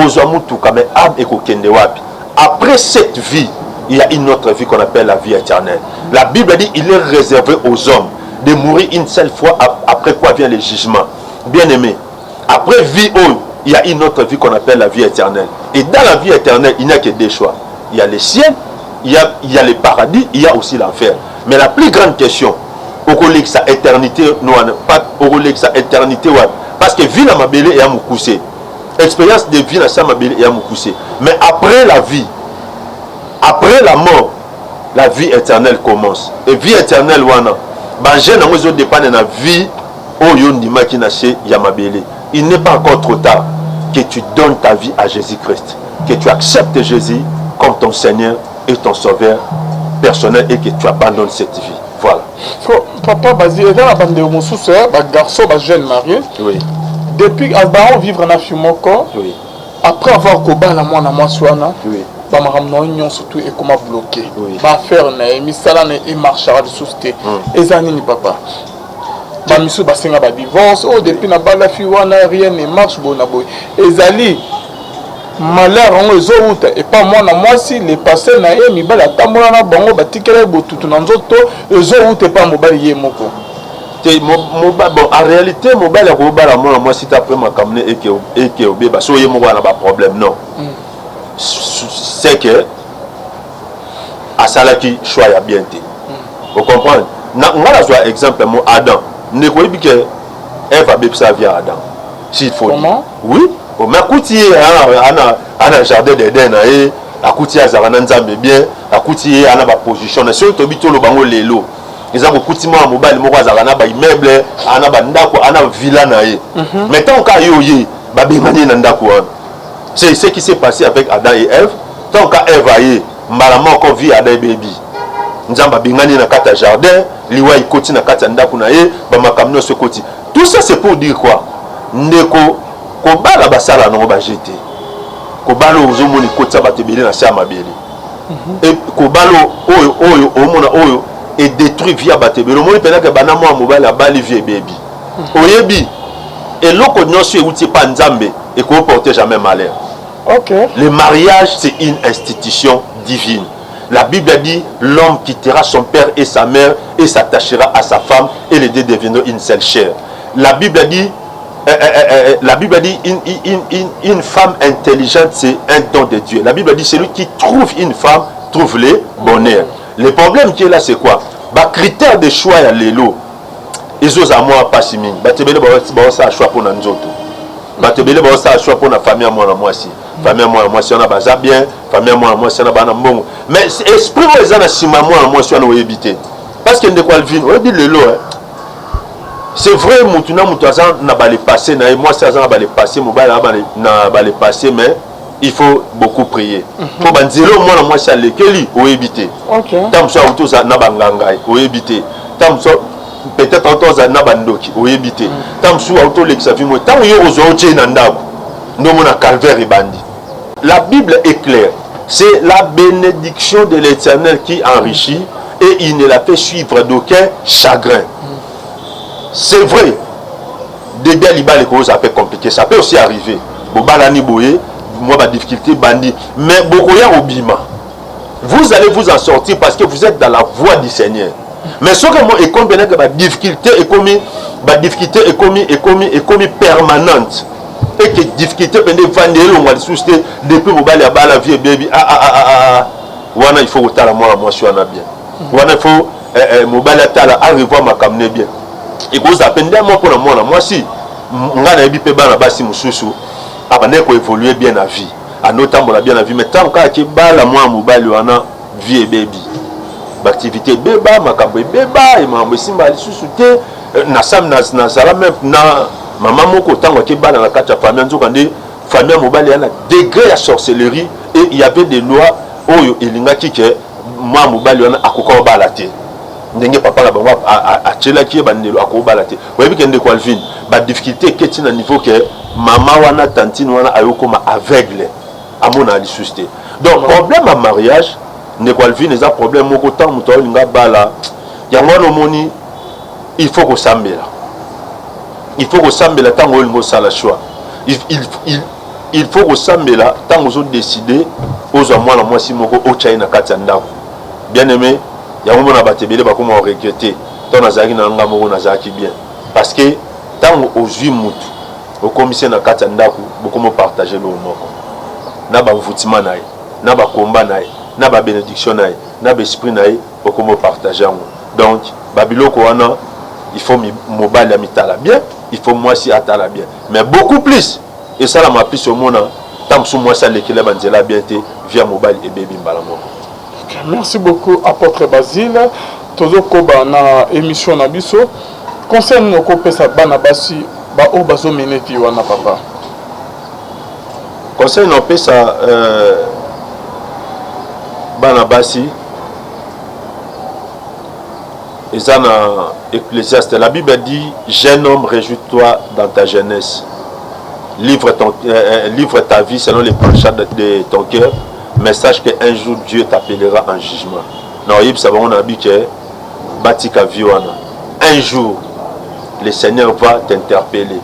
ozwa mutuka, mais âme ekokende wapi? Après cette vie, il y a une autre vie qu'on appelle la vie éternelle. La Bible dit: "Il est réservé aux hommes de mourir une seule fois, après quoi vient le jugement." Bien aimé, après vie oyo, il y a une autre vie qu'on appelle la vie éternelle. Et dans la vie éternelle, il n'y a que deux choix: il y a le ciel, il y a le paradis, il y a aussi l'enfer. Mais la plus grande question: okolekisa éternité no wana, okolekisa éternité wapi? Parce que vie na mabele eya mokuse, expérience de vie na sa mabele eya mokuse, mais après la vie, après la mort, la vie éternelle commence. Et vie éternelle wana, bajeune yango ezodépendre na vie oyo ondimaki na se ya mabele. Il n'est pas encore trop tard que tu donnes ta vie à Jésus-Christ, que tu acceptes Jésus comme ton Seigneur et ton Sauveur personnel et que tu abandonnes cette vie. Voilà. So, papa Basile, eza na bandeko mosusu, bagarçon, bajeune marié. Depuis abao vivre na fille moko. Oui. Après avoir kobala mwana mwasi wana. Oui. Ba makambo na ye nyonso tout ekoma bloqué. Oui. Ba affaire na ye, misala na ye emarchera lisusu te. Eza nini, papa? Bamisusu basenga badivorce. Oyo depuis nabala fille wana, rien ne marche. Boye na boye, ezali malheur yango ezowuta epa mwana mwasi, le passé na ye, mibali atambola na bango, batikela ye botutu na nzoto, ezowuta epa mobali ye moko. Te, bon, en réalité mobali akobala mwana mwasi te, après makambo ne eke eke obeba. So ye moko ana baproblème, non, c'est que asalaki choix ya bien te. Ocomprendre? Na nga nazwa exemple mo Adam. Ndeko, oyebi ke Eve abebisa vie ya Adam, s'il faut dire. Comment? Oui. Oh, mais akuti ye ana jardin d'Eden na ye, akuti ye azalaka na Nzambe bien, akuti ye ana baposition na. Soki toyebi, toloba yango lelo, eza kokuti mwana mobali moko azalaka na baimmeuble, ana bandako, ana villa na ye, mais ntango kaka yo ye, babengani ye na ndako wana. C'est ce qui s'est passé avec Adam et Ève. Ntango ka Ève aye, mbala moko vie Adam ebebi. Nzambe abengani ye na kati ya jardin, liwa ekoti na kati ya ndako na ye, bamakambo nyonso ekoti. Tout ça, c'est pour dire quoi, ndeko? Kobala, basala nango baje te. Kobala oyo ozomona ekotisa bato ebele na se ya mabele. Kobala oyo, oyo omona oyo edétruit vie ya bato ebele. Omoni mpenaka bana, mwana mobali abali, vie ebebi. Oyebi, eloko nyonso euti epa Nzambe ekoporter jamais malheur. Le mariage, c'est une institution divine. La Bible a dit: l'homme quittera son père et sa mère et s'attachera à sa femme et les deux deviendront une seule chair. La Bible a dit une femme intelligente, c'est un don de Dieu. La Bible a dit: celui qui trouve une femme trouve le bonheur. Le problème qui est là, c'est quoi? Ba critère de choix ya lelo ezozala mwa mpasi mingi. Bato ebele baosala choix mpona nzoto, bato ebele baosala choix mpona famille ya mwana mwasi. Famille ya mwana mwasi wana baza bien, famille ya mwana mwasi wana baa na mbongo, mais esprit oyo eza na nsima ya mwana mwasi wana, oyebi te. Parce que ndeko Alvin, oyebi lelo, eh, c'est vrai, mutu na mutu aza na bale passé na ye. Mwasi aza na bale passé, mobali aza na bale passé, mais il faut beaucoup prier mpo banzela oyo mwana mwasi alekeli, oyebi te. Ntango mosusu auti ozala na banganga, oyebi te. Ntango mosusu peut-être auti ozala na bandoki, oyebi te. Ntango mosusu auti olekisa vie. Moi, ntango yo ozwa, otie na ndako, nde omona calvaire ebandi. La Bible est claire: c'est la bénédiction de l'Éternel qui enrichit et il ne la fait suivre d'aucun chagrin. C'est vrai, début ya libala ekozala mpe compliqué, ça peut aussi arriver. Bobalani boye, mwa badifficulté bandi, mais bokoya kobima, vous allez vous en sortir parce que vous êtes dans la voie du Seigneur. Mais soki mo ekomi mpenaka badifficulté, ekomi badifficulté, ekomi permanente et que difficulté mpenza evandi, elongwa lisusu te, depuis mobali abala, vie ebebi, ah, ah, ah, ah, ah. Wana il faut kotala mwana mwasi wana bien. Wana il faut mobali atala, arevoir makambo ne bien. Ekozala mpe nde moko mpona mwana mwasi. Ngai nayebi mpe bana basi mosusu abandaki koévolue bien na vie, anotambola bien na vie, mais ntango kaka kebala mwana mobali wana, vie ebebi, baactivité ebeba, makambo ebeba, makambo esimba lisusu te. Nasam nazala même na mama moko, ntango akebala na kati ya famille, nzoka nde famille ya mobali ya na degré ya sorcellerie et il y avait des lois oyo elingaki ke mwana mobali wana akoka kobala te. Ndenge papa na bango atielaki ye bandelo, akobala te. Oyebi ke, ndeko Alvin, badifficulté eketi na niveau ke mama wana, tantine wana, ayokoma aveugle, amona lisusu te. Donc problème ya mariage, ndeko Alvin, eza problème moko. Ntango moto aolinga bala, yango wana omoni il faut kosambela, il faut kosambela ntango olinga osala choix. Il faut kosambela ntango ozodécider ozwa mwana mwasi moko, otya ye na kati ya ndako. Bien aimé, yango mona bato ebele bakoma koregretter: ntango nazalaki na nga moko, nazalaki bien. Parce que ntango ozwi mutu, okomisi ye na kati ya ndako, bokoma opartage eloko moko na bamvutima na ye, na bakomba na ye, na babénédiction na ye, na baesprit na ye, okoma opartage yango. Donc babiloko wana, il faut mobali amitala bien, il faut mwasi atala bien. Mais beaucoup plus esalama plus, omona ntango mosusu mwasi alekela banzela bien te, vie ya mobali ebebi mbala moko. Ok, merci beaucoup, apôtre Basile. Tozokoba na émission na biso. Conseil nini okopesa bana basi baoyo bazomene vie wana, papa? Conseil na opesa bana basi eza na Ecclésiaste. La Bible dit: «Jeune homme, réjouis-toi dans ta jeunesse.» Livre, ton, livre ta vie selon les penchants de ton cœur, mais sache qu'un jour Dieu t'appellera en jugement. Na oyebisa bango na bi ke batika vie wana. Un jour, le Seigneur va t'interpeller.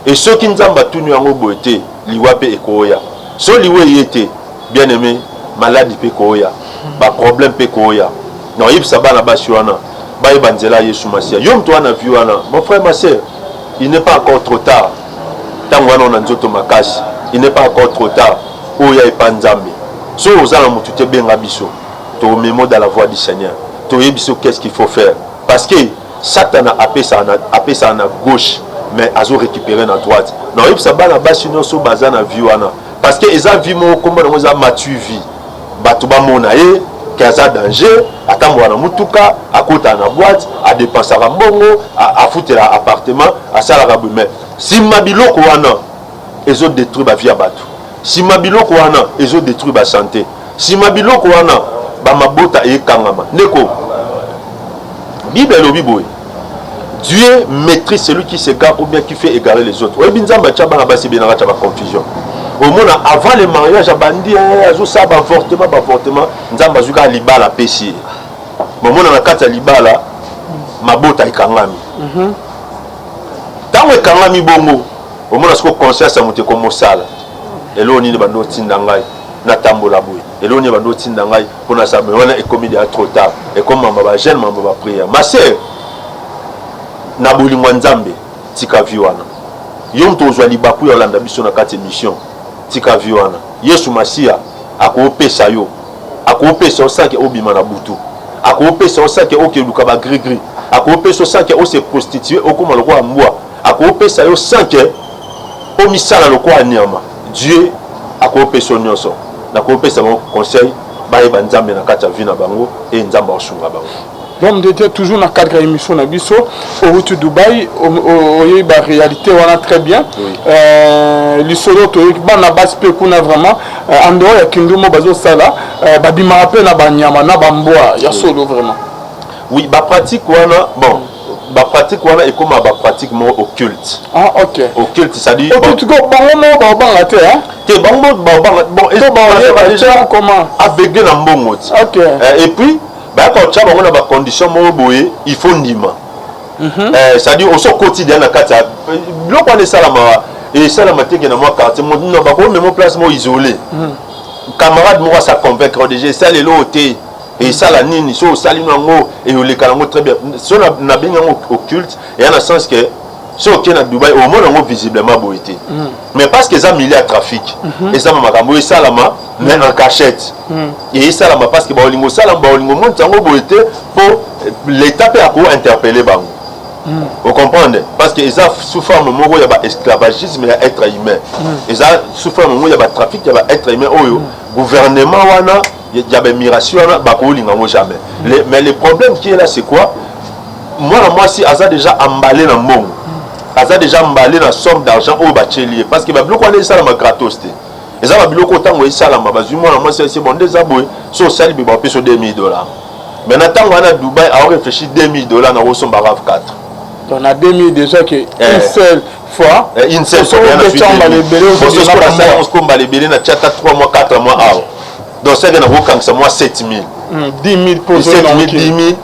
Et soki Nzambe atuni yango boye te, liwa pe ekoya. So liwa eye te, bien aimé, maladi pe ekoya, ba problème pe ekoya. Na oyebisa bana basi wana bayeba nzela ya Yesu Masiya. Yo moto wana vie wana, mon frère, ma sœur, il n'est pas encore trop tard. Ntango wana ona nzoto makasi, il n'est pas encore trop tard. Oya epa Nzambe. So oza na motu te, benga biso. Tomemo dans la voie du Seigneur. Toyebi biso qu'est-ce qu'il faut faire. Parce que Satana apesaka na gauche, mais azo récupérer na droite. Na oyebisa bana basi nyonso baza na vie wana. Parce que eza vie moko kombo nango eza matu vie. Bato bamona ye ke aza danger, atambola na mutuka, akotaka na boîte, adépensaka mbongo, afutela appartement, asalaka boye. Mais nsima biloko wana ezo détruire ba vie ya bato. Nsima biloko wana ezo détruire ba santé. Nsima biloko wana bamabota ekangama. Ndeko, Bible elobi boye: Dieu maîtrise celui qui s'égare ou bien qui fait égarer les autres. Oyebi Nzambe atia bana basi ebele na kati ya baconfusion. Omona avant le mariage abandi azosala baavortement baavortement, Nzambe azwi kaka libala apesi ye. Bomona na kati ya libala mabota ekangami. Ntango ekangami bongo, omona sikoyo conscience ya moto ekomosala. Eloko nini bando otinda ngai natambola boye? Eloko nini bando otinda ngai mpo nasala boye? Wana ekomi deja trop tard. Ekomi mambo ba jeune, mambo ba prière. Ma sœur, na bolingo ya Nzambe, tika vie wana. Yo moto ozwa libaku ya olanda biso na kati émission, tika vie wana. Yesu Masiya akopesa yo, akopesa yo sake obima na butu, akopesa yo sake okeluka ba gris gris, akopesa yo sake ose prostituer okoma lokola mbwa, akopesa yo sake omisala lokola nyama. Dieu akopesa yo nyonso. Nakopesa bango conseil bayeba Nzambe na kati ya vie na bango e Nzambe akosunga bango. L'homme de Dieu, toujours na cadre ya émission na biso, outi Dubaï, oyebi ba réalité wana très bien. Oui. Lisolo toyoki bana basi mpe kuna vraiment en dehors ya kindumo bazosala, babimaka mpe na banyama na bambwa ya solo vraiment. Oui, bapratique wana, bon, bapratique wana ekóma bapratique moko occulte. Ah, ok. Occulte, c'est-à-dire occulte ko bango moko baobanga te, hein? Te, bango baobanga, bon, to baoyeba déjà comment aveugle na mbongo ti. Et puis bayaka kotya bango na bacondition moko boye, il faut ndima. C'est-à-dire oso okoti deya na kati ya biloko wana, esalama esalama teke na mwa quartier no, bakomema place moko isolé. Camarade moko asa convaincre déjà, esala eloko te, esala nini, so osali no yango eyoleka yango très bien. So nabengi yango occulte, eya na sens que so okei na Dubai, omona yango visiblement boye te, mais parce que eza milieu ya trafic, eza makambo oyo esalama mais en cachette. Esalama parce que baolingo osalama, baolingo omonisa yango boye te, mpo l'état mpe ako interpeller bango. Ocomprendre? Parce que eza sous forme moko ya baesclavagisme ya être humain, eza sous forme moko ya batrafic ya baêtre humain oyo gouvernement wana ya baémiration wana bakolinga yango jamais. Mais le problème qui est là, c'est quoi? Mwana mwasi aza déjà emballé na mbongo, aza déjà emballé na somme d'argent oyo batieli ye, parce que babiloko wana esalama gratos te. Eza babiloko ntango esalama, bazwi mwana mwasi esi bon nde eza boye, so osali boye, bapesa 2000 $. Mais na ntango wana Dubai, aoréfléchir: 2000 $, nakosomba RAV 4. Donc na 2000 déjà que une seule fois. Une seule fois, mbala ebele na tia ata 3 mois, 4 mois awa, donc seke nakokangisa mwa 7000. 10 000 po 7000, 10 000,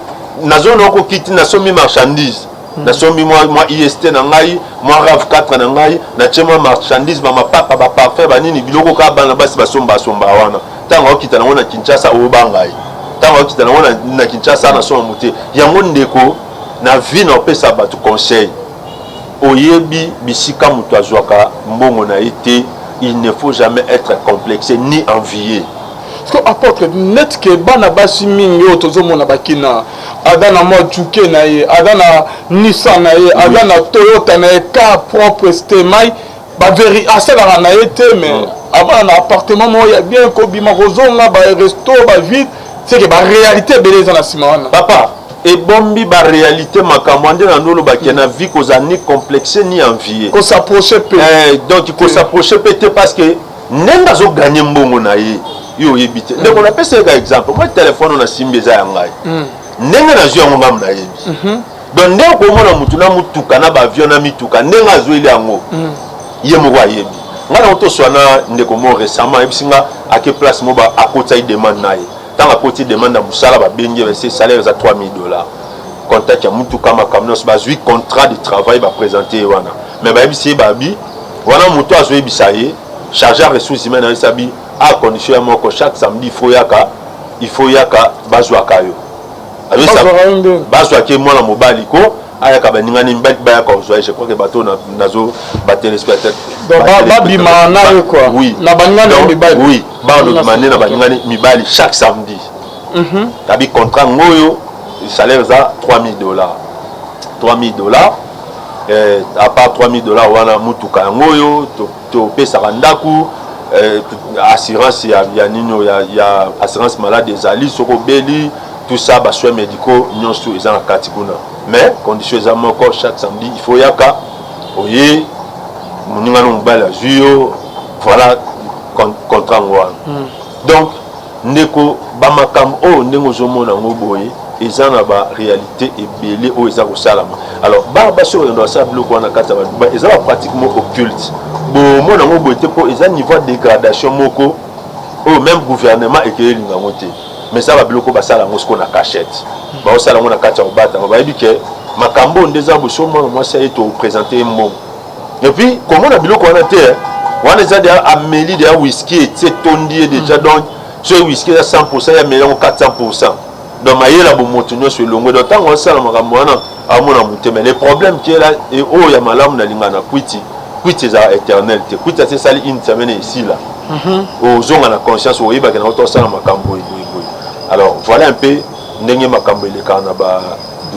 nazona okokiti, nasombi marchandise, nasombi mwa ist na ngai, mwa RAV 4 na ngai, natie mwa marchandise, bamapapa, baparfum, banini, biloko kaka bana basi basomba basomba wana. Ntango aokita nango na Kinshasa, oyobanga ye. Ntango aokita nango na Kinshasa, nasomba mote yango. Ndeko, na vie na opesa bato conseil, oyebi bisika moto azwaka mbongo na ye te, il ne faut jamais être complexé ni envié. Parce que apôtre, net ke bana basi mingi oyo tozomona bakina, aza na mwa juke na ye, aza na Nissan na ye, aza na Toyota na ye, car propre, stemai baveri asalaka na ye te, mais avanda na appartement moko ya bien, kobima kozonga baresto bavide, c'est que baréalité ebele eza na nsima wana. Papa, ebombi baréalité. Makambo nde na ndolobaki na vie, kozala ni complexe ni envie. Kosapproche mpe. Donc kosapproche mpe te, parce que ndenge azoganye mbongo na ye, yo oyebi te. Ndeko, napesa ye ka exemple: moi, telefone oyo nasimbi eza ya ngai. Ndenge nazwi yango, ngamu nayebi. Donc ndenge komona mutu na mutuka na baavion na mituka, ndenge azweli yango. Ye moko ayebi. Nga nango toswana ndeko moko récemment, ayebisi nga ake place moko, akotisaki demande na ye. Ntango akoti demande ya mosala, babengi ye, base salaire eza 3000 $, contact ya mutuka, makambo nyonso. Bazwi contrat de travail, baprésente ye wana, mais bayebisi ye, babi wana moto azoyebisa ye, chargé ya ressources humaines, ayebisa bi a condition ya moko: chaque samedi il faut yaka, il faut yaka, bazwaka yo. Bazwaki mwana mobali ko ayaka, baningani mibali bayaka kozwa ye. Je crois que bato nazo batéléspectateur Babima na ye quoi? Oui. Na baningani mibali? Oui, balobima nde na baningani mibali chaque samedi. Tabi contrat ngoyo, salaire eza 3000 $, 3000 $. À part 3000 $ wana, mutuka yango oyo, topesaka ndako, assurance ya nini, ya assurance malade ezali soki obeli, tout ça, basoins médicaux nyonso eza na kati kuna. Mais condition eza moko: chaque samedi il faut yaka, oye, moninga no mobali azwi yo. Voilà contrat ngo wana. Donc ndeko, bamakambo oyo ndenge ozomona yango boye, eza na baréalité ebele oyo eza kosalama. Alors bana basi oyo bakenda basala biloko wana kati ya badubai, eza bapratique moko occulte. Bomona yango boye te, mpo eza niveau ya dégradation moko oyo même gouvernement ekei elinga yango te. Mais eza babiloko basala yango sikoyo na cachette, baosala yango na kati ya kobatama. Bayebi ke makambo oyo nde eza boye. So mwana mwasi aye, toprésente ye mbongo, et puis komona biloko wana te, wana eza deja ameli deja whisky, etie etondi ye déjà. Donc soki whisky eza 100, ya ameli yango 400. Donc mayela bomoto nyonso elongwe. Donc ntango asala makambo wana, amona motema. Le problème qui est là, oyo ya malamu nalinga na kwiti, kwiti ezala éternel te. Kwiti ati esali une semaine, esila, ozonga na conscience, oyebaki nango tosala makambo boye boye boye. Alors voilà un peu ndenge makambo elekaka na ba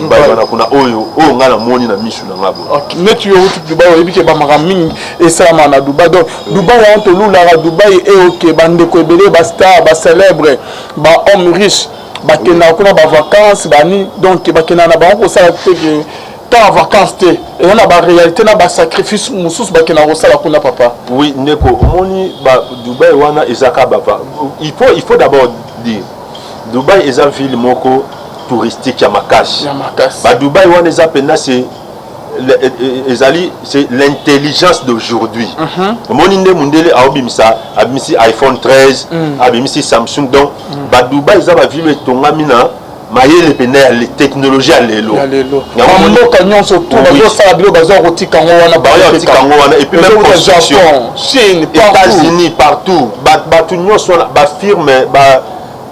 Dubai wana kuna, oyo oyo ngai namoni na misu na nga boye. Neti yo outi Dubai, oyebi ke bamakambo mingi esalama na Dubai. Donc Dubai yango tolulaka Dubai eoke, bandeko ebele, bastar, bacélèbre, bahomme riche bakendaka kuna bavacance bani. Donc bakendaka na bango kosala te ke temps ya vacance te, eza na baréalité na basacrifice mosusu bakendaka kosala kuna, papa. Oui ndeko, omoni ba Dubai wana eza kaka bava. Il faut d'abord dire, Dubai eza ville moko touristique ya makasi. Ya makasi. Badubai wana eza mpenza, c'est ezali, c'est l'intelligence d'aujourd'hui. Omoni nde mundele aobimisa, abimisi iPhone 13, abimisi Samsung. Donc badubai eza baville etongami na mayele mpenza ya technologie ya lelo. Ya lelo. Bamboka nyonso tu bazosala bilo, bazwa kotika yango wana. Bakotika yango wana, et puis même construction. Japon, Chine. États-Unis, partout, bato nyonso wana, bafirme,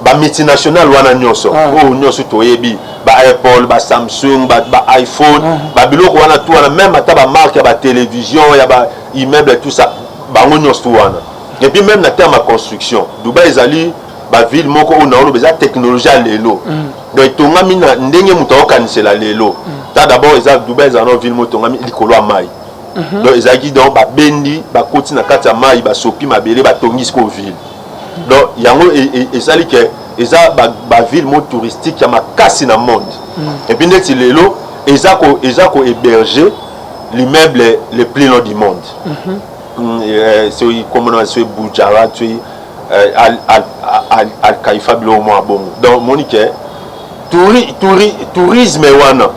bamultinational wana nyonso oyo nyonso toyebi, ba-Apple, ba-Samsung, ba-iPhone, babiloko wana tu wana, même ata bamarque ya batélévision, ya baimmeuble, tout ça, bango nyonso tu wana. Et puis même na terme ya construction, Dubai ezali baville moko oyo naoloba eza technologie ya lelo. Donc etongami na ndenge moto akokanisela lelo. Ta d'abord eza, Dubai ezala na ville moko etongami likolo ya mai. Donc ezalaki, donc babendi, bakoti na kati ya mai, basopi mabele, batongi sikoyo ville. Donc yango ezali ke eza baville moko touristique ya makasi na monde. Et puis ndeti lelo eza ko héberger l'immeuble le plus long du monde. Soki komona, soki Burj, soki Al Khalifa, biloko mwa bongo. Donc moni ke tourisme wana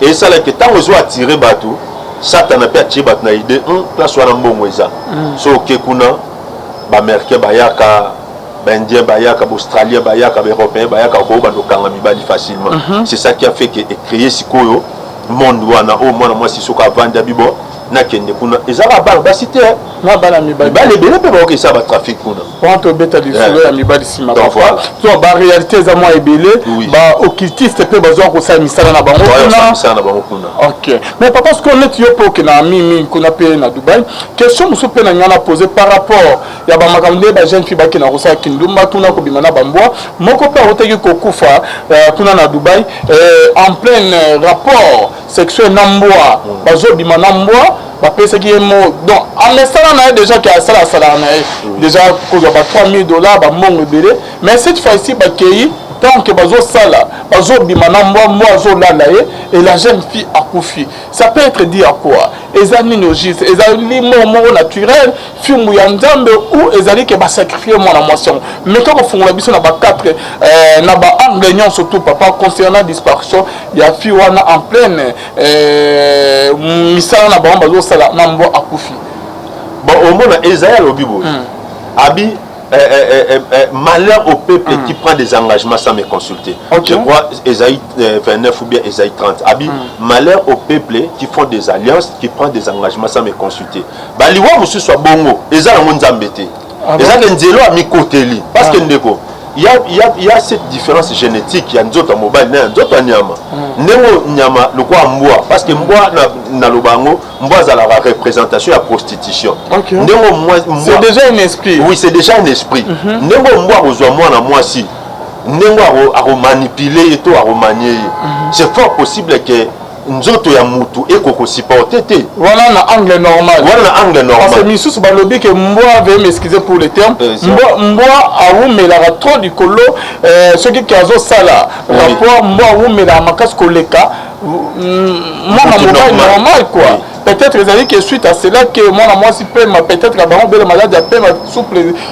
esalaki ntango ezo attire bato, Satana mpe atie bato na idée: place wana mbongo eza. So oke kuna, baaméricain bayaka, baindien bayaka, baaustralien bayaka, baeuropéen bayaka, koyo okanga mibali facilement. C'est ça qui a fait que ecréer sikoyo monde wana oyo mwana mwasi soki avandi, abi bo nakende kuna. Ezaka bana basi te. Na bana mibali. Mibali ebele mpe baokesa batrafic kuna. Wana tobeta lisolo ya mibali nsima. So baréalité eza mwa ebele. Baoccultiste mpe bazwa kosala misala na bango kuna. Misala na bango kuna. Ok, mais papa, soki neti yo mpe okendaka mingi kuna mpe na Dubai, question mosusu mpe na ngai na pose par rapport ya bamakambo nde bajeune fille bakendaka kosala kindumba kuna, kobima na bambwa. Moko mpe akotaki kokufa kuna na Dubai en plein rapport sexuel na mbwa. Bazobima na mbwa, bapesaki ye mo. Donc amesala na ye déjà ke asala, asalaka na ye déjà kozwa ba 3000 $, bambongo ebele. Mais cette fois-ci bakei, tant que bazosala, bazobima na mbwa, mbwa azolala ye et la jeune fille akufi. Ça peut être dit à quoi? Eza nini au juste? Ezali moko moko naturel, fimbu ya Nzambe, ou ezali ke basacrifie mwana mwasi yango? Mais kaka kofungola biso na ba4 na baangle nyonso tout, papa, concernant disparition ya fille wana en pleine misala na bango bazosala na mbwa, akufi. Bon, omona Esaïe alobi boye. Abi malheur au peuple qui prend des engagements sans me consulter. Ok. Je crois Esaïe 29 ou bien Esaïe 30. Abi malheur au peuple qui font des alliances, qui prend des engagements sans me consulter. Baliwa mosusu ya bongo eza yango Nzambe te. Ah bon? Eza ke nzelo amikoteli parce que ndeko, il y a cette différence génétique ya nzoto ya mobali na ya nzoto ya nyama. Ndenge nyama lokola mbwa, parce que mbwa naloba yango, mbwa azalaka représentation ya prostitution. Ndenge C'est mbwa déjà un esprit. Oui, c'est déjà un esprit. Ndenge mbwa akozwa mwana mwasi, ndenge akomanipule ye to akomanie ye, c'est fort possible que nzoto ya mutu ekoki kosupporte te. Wana na angle normal. Wana na angle Parce que normal. misusu balobi ke mbwa, veuillez m'excuser pour le terme, mbwa awumelaka trop likolo soki ke azosala rapport, mbwa awumelaka makasi koleka mwana Mutu mobali normal. normal quoi. Peut-être ezali ke suite à cela ke mwana mwasi pema, peut-être bango bele maladi ya pema,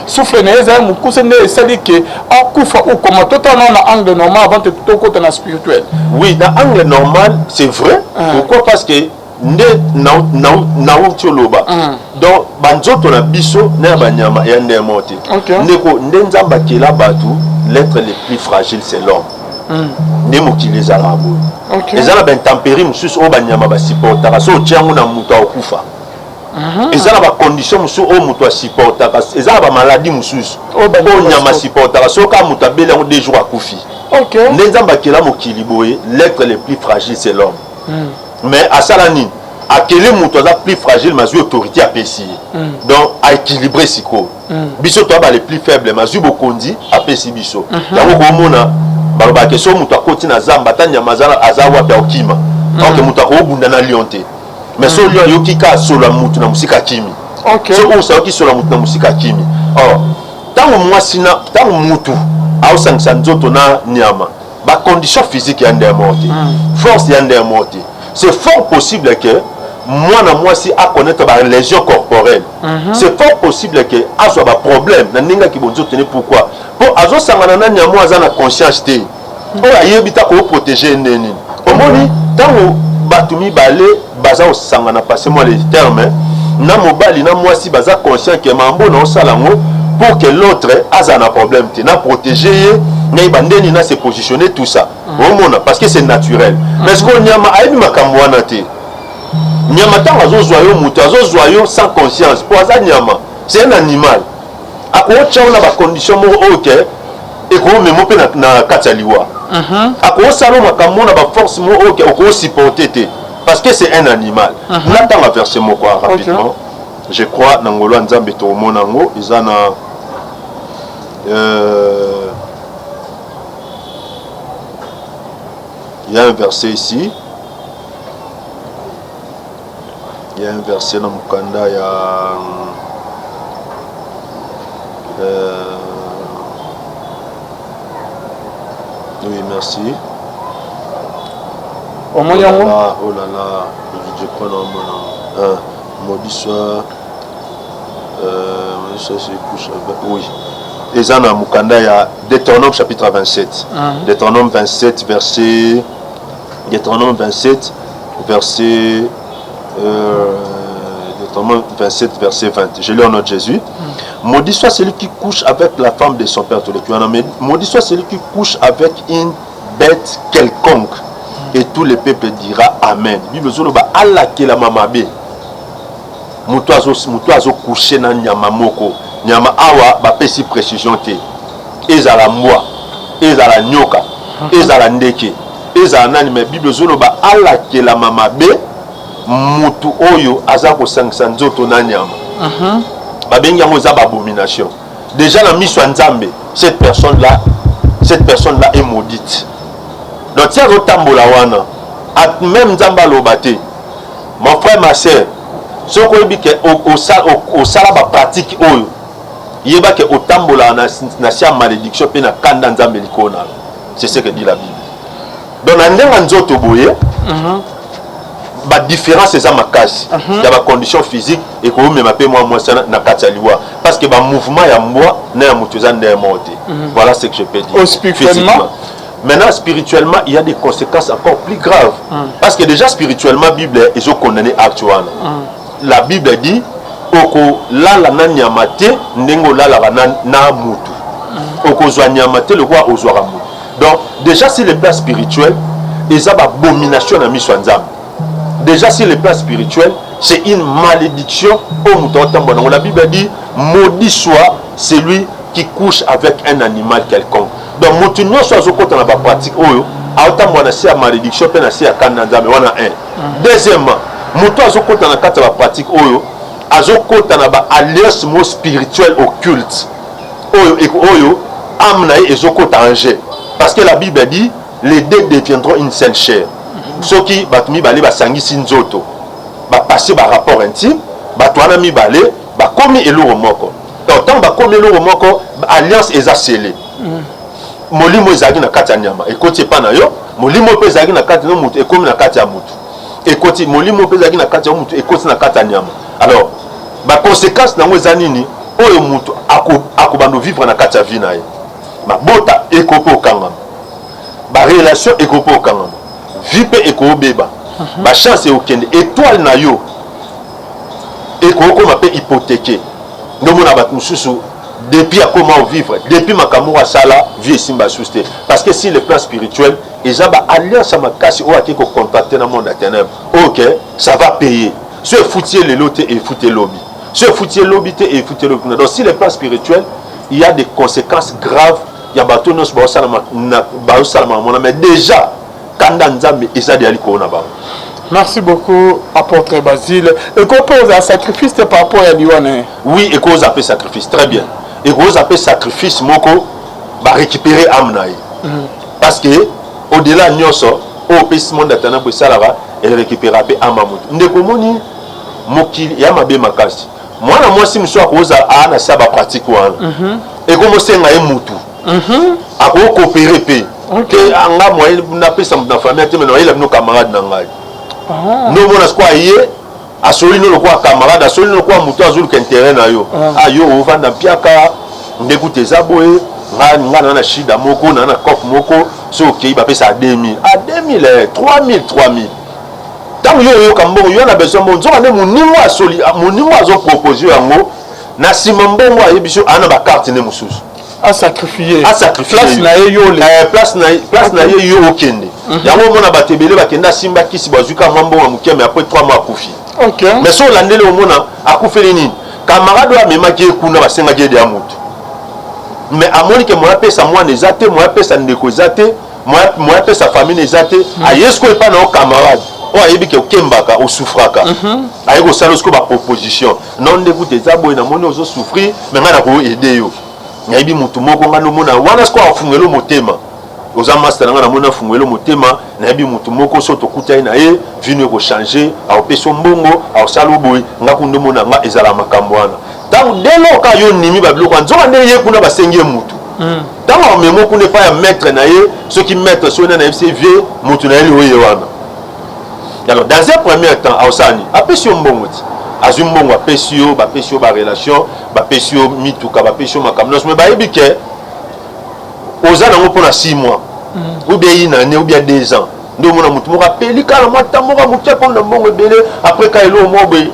souffle na ye ezali mokuse, nde esali ke akufa ou koma. Totala na angle normal avant te tokota na spirituel. Oui, na angle normal, c'est vrai. Pourquoi? Parce que nde nauti oloba, donc banzoto na biso na ya banyama eya nde mo te. Ndeko, nde Nzambe akela bato, l'être le plus fragile, c'est l'homme. Nde mokili ezalaka boye. Eza na baintempérie mosusu oyo banyama basupportaka, so otia yango na moto, akokufa. Eza na bacondition mosusu oyo moto asupportaka, eza na bamaladi mosusu Oyo banyama oyo nyama basupportaka. asupportaka, soki kaka moto abeli yango, 2 jours akufi. Nde Nzambe akela mokili boye, l'être le plus fragile, c'est l'homme. Mais asala nini? Akeli moto aza plus fragile, mais azwi autorité, apesi ye, donc aéquilibré. Sikoyo biso toya ba les plus faible, mais azwi bokonzi, apesi biso yango. Komona balobaka so moto akoti na zamba, ata nyama aza wapi, akokima. Donc moto akobunda na lion te, mais so lion ayoki ka solo ya motu na mosika, akimi. So oyo ayoki solo ya motu na mosika, akimi. Or ntango mwasi na ntango mutu aosangisa nzoto na nyama, bacondition physique ya nde ya mort te, force ya nde ya mort te. C'est fort possible que mwana mwasi aconnaître balésion corporelle. C'est fort possible que azwa baproblème na ndenge aki bonzoto ne. Pourquoi? Mpo azosangana na nyama aza na conscience te, oyo ayebi ta koprotéger nde nini. Omoni, ntango bato mibale baza kosangana, passe moi les termes, na mobali na mwasi, baza conscient ke mambo na osala yango pour que l'autre azala na problème te, na protéger ye, nayeba ndeni na se positionner, tout ça. Omona, parce que c'est naturel. Mais ce que nyama ayebi makambo wana te. Nyama, ntango azozwa yo, moto azozwa yo sans conscience, mpo aza nyama, c'est un animal. Akotya yo na bacondition moko oyo ke ekomema mpe na kati ya liwa. Akosala makambo na baforce moko oyo ke okosupporte te, parce que c'est un animal. Natanga verset moko rapidement. Je crois na ngolo ya Nzambe tokomona yango. Eza na il y a un verset ici, il y a un verset na mokanda ya oui, merci. Omoni yango? Oh là là, je crois na omona maudit soit maudit soit celui couche avec. Oui, eza na mokanda ya Deutéronome chapitre 27. Deutéronome 27 verset, Deutéronome 27 verset Deutéronome 27 verset 20. Je lis au nom de Jésus. Maudit soit celui qui couche avec la femme de son père, tous les mais maudit soit celui qui couche avec une bête quelconque. Et tout le peuple dira amen. Bible ezoloba alakelama mabe moto azocoucher na nyama moko. Nyama awa bapesi précision te, ezala mbwa, ezala nyoka, ezala ndeke, ezala nani, mais Bible ezoloba alakelama mabe mutu oyo aza kosangisa nzoto na nyama. Babengi yango eza babomination. Déjà na miso ya Nzambe, cette personne là est maudite. Donc ti azotambola wana, même Nzambe aloba te. Mon frère, ma sœur, soki oyebi ke osala bapratique oyo, yeba ke otambolaka na si ya malédiction mpe na kanda Nzambe likolo na yo. C'est ce que dit la Bible. Donc na ndenge ya nzoto boye, badifférence eza makasi ya bacondition physique, ekomema mpe mwa mwasi na kati ya liwa, parce que bamouvement ya mbwa na ya moto eza ndenge moko te. Voilà ce que je peux dire. Oh, spirituellement? Physiquement. Maintenant, spirituellement, il y a des conséquences encore plus graves, parce que déjà spirituellement, Bible ezocondamné acte wana. La Bible dit Okolala na nyama te ndenge olalaka na, na mutu. Okozwa nyama te lokola ozwaka mutu. Donc déjà sur le plan spirituel, eza ba abomination na miso ya Nzambe. Déjà sur le plan spirituel, c'est une malédiction oyo moto aotambola nango. La Bible dit, maudit soit celui qui couche avec un animal quelconque. Donc moto nyonso azokota na bapratique oyo aotambola na se ya malédiction mpe na se ya kanda Nzambe wana. 1. Deuxièmement, moto azokota na kati ya bapratique oyo azokota na baalliance mo spirituelle occulte oyo oyo âme na ye ezokota en jeu, parce que la Bible dit: les deux deviendront une seule chair. Soki bato mibale basangisi nzoto, bapase barapport intime, bato wana mibale bakomi eloko moko. Donc ntango bakomi eloko moko, alliance eza scellée. Molimo ezalaki na kati ya nyama ekoti epa na yo, molimo mpe ezalaki na kati na motu ekomi na kati ya motu, ekoti, molimo mpe ezalaki na kati ya motu ekoti na kati ya nyama. Alors baconséquence nango eza nini? Oyo motu akobanda vivre na kati ya vie na ye, mabota ekoki okangama, barelation ekoki okangama, vie mpe ekobeba, bachance ekokende, étoile na yo ekokoma mpe hypothèque. Ndomona bato mosusu, depuis akoma ovivre, depuis makambo oyo asala, vie esimba susu te, parce que sur le plan spirituel eza baalliance ya makasi oyo ake kocontacte na monde ya ténèbre. Ok, ça va payer. So efuti ye lelo te, efuti elobi. So efuti elobi te, efuti elobi kuna. Donc sur le plan spirituel, il y a des conséquences graves ya bato nyonso baosalama mona. Mais déjà kanda Nzambe eza deya likolo na bango. Merci beaucoup, apôtre Basile. Ekopoza sacrifice te par rapport ya liwa na ye? Oui, ekozala mpe sacrifice, très bien. Ekozala mpe sacrifice moko, barécupérer âme na ye, parce que au-delà nyonso oyo opesi monde atana bo esalaka, erécupéra mpe âme ya motu. Ndeko, omoni mokili ya mabe makasi. Mwana mwasi mosusu akozala aa na se ya bapratique wana, ekomosenga ye mutu akokopere mpe te. Anga moyen napesa moto na famille te, me nayela bino camarade na ngai. Ndomona sikoyo aye, asoli no lokola camarade, asoli no lokola moto azoluka intérêt na yo. Ah, yo ovanda mpiaka nde kuta eza boye. Nga nga na na shida moko na na cope moko, so okei bapesa 2000, a 2000, 3000, 3000. Ntango yo oyoka mbongo, yo na besoin mbongo, nzoka nde moningo asoli, moningo azopropose yango na nsima mbongo, ayebi so aa na bacarte nde mosusu. Asacrifie. Asacrifie. Place na ye, yo le Place na ye, yo okende yango. Omona bato ebele bakende, asimba kisi, bazwi ka mwa mbongo ya moke, mais après 3 mois akufi. Mais so olandeli, omona akufeli nini? Camarade oyo amemaki ye kuna, basengaki ye deya motu, mais amoni ke moya apesa mwana eza te, moya apesa ndeko eza te, moya apesa famille eza te. Aye sikoyo epai na yo camarade oyo ayebi ke okembaka, osouffraka, aye kosala sikoyo baproposition: non, nde kuta eza boye, namoni ozosouffrir, mais ngai nakoaider yo, nayebi motu moko. Ngai nomona wana sikoyo afungeli motema, oza master na ngai, namoni afungeli motema, nayebi motu moko, so tokutani na ye, vino ekochange, akopesa mbongo, akosala boye. Nga kuna omona nga ezala makambo wana. Ntango deloka yo ndimi babiloko wana, nzoka nde ye kuna basengi ye mutu. Ntango amemo kuna epai ya maître na ye, soki maître soki nani ayebisi vie mutu na ye oyo ye wana. Alors dans un premier temps aosala nini? Apesi yo mbongo ti azwi mbongo, apesi yo, bapesi yo barelation, bapesi yo mituka, bapesi yo makambo nyonso, mais bayebi ke oza nango mpona 6 mois ou bien une année ou bien 2 ans. Nde omona motu moko apeli kala mwa ta moko moke mpona mbongo ebele, après ka eloko moko boye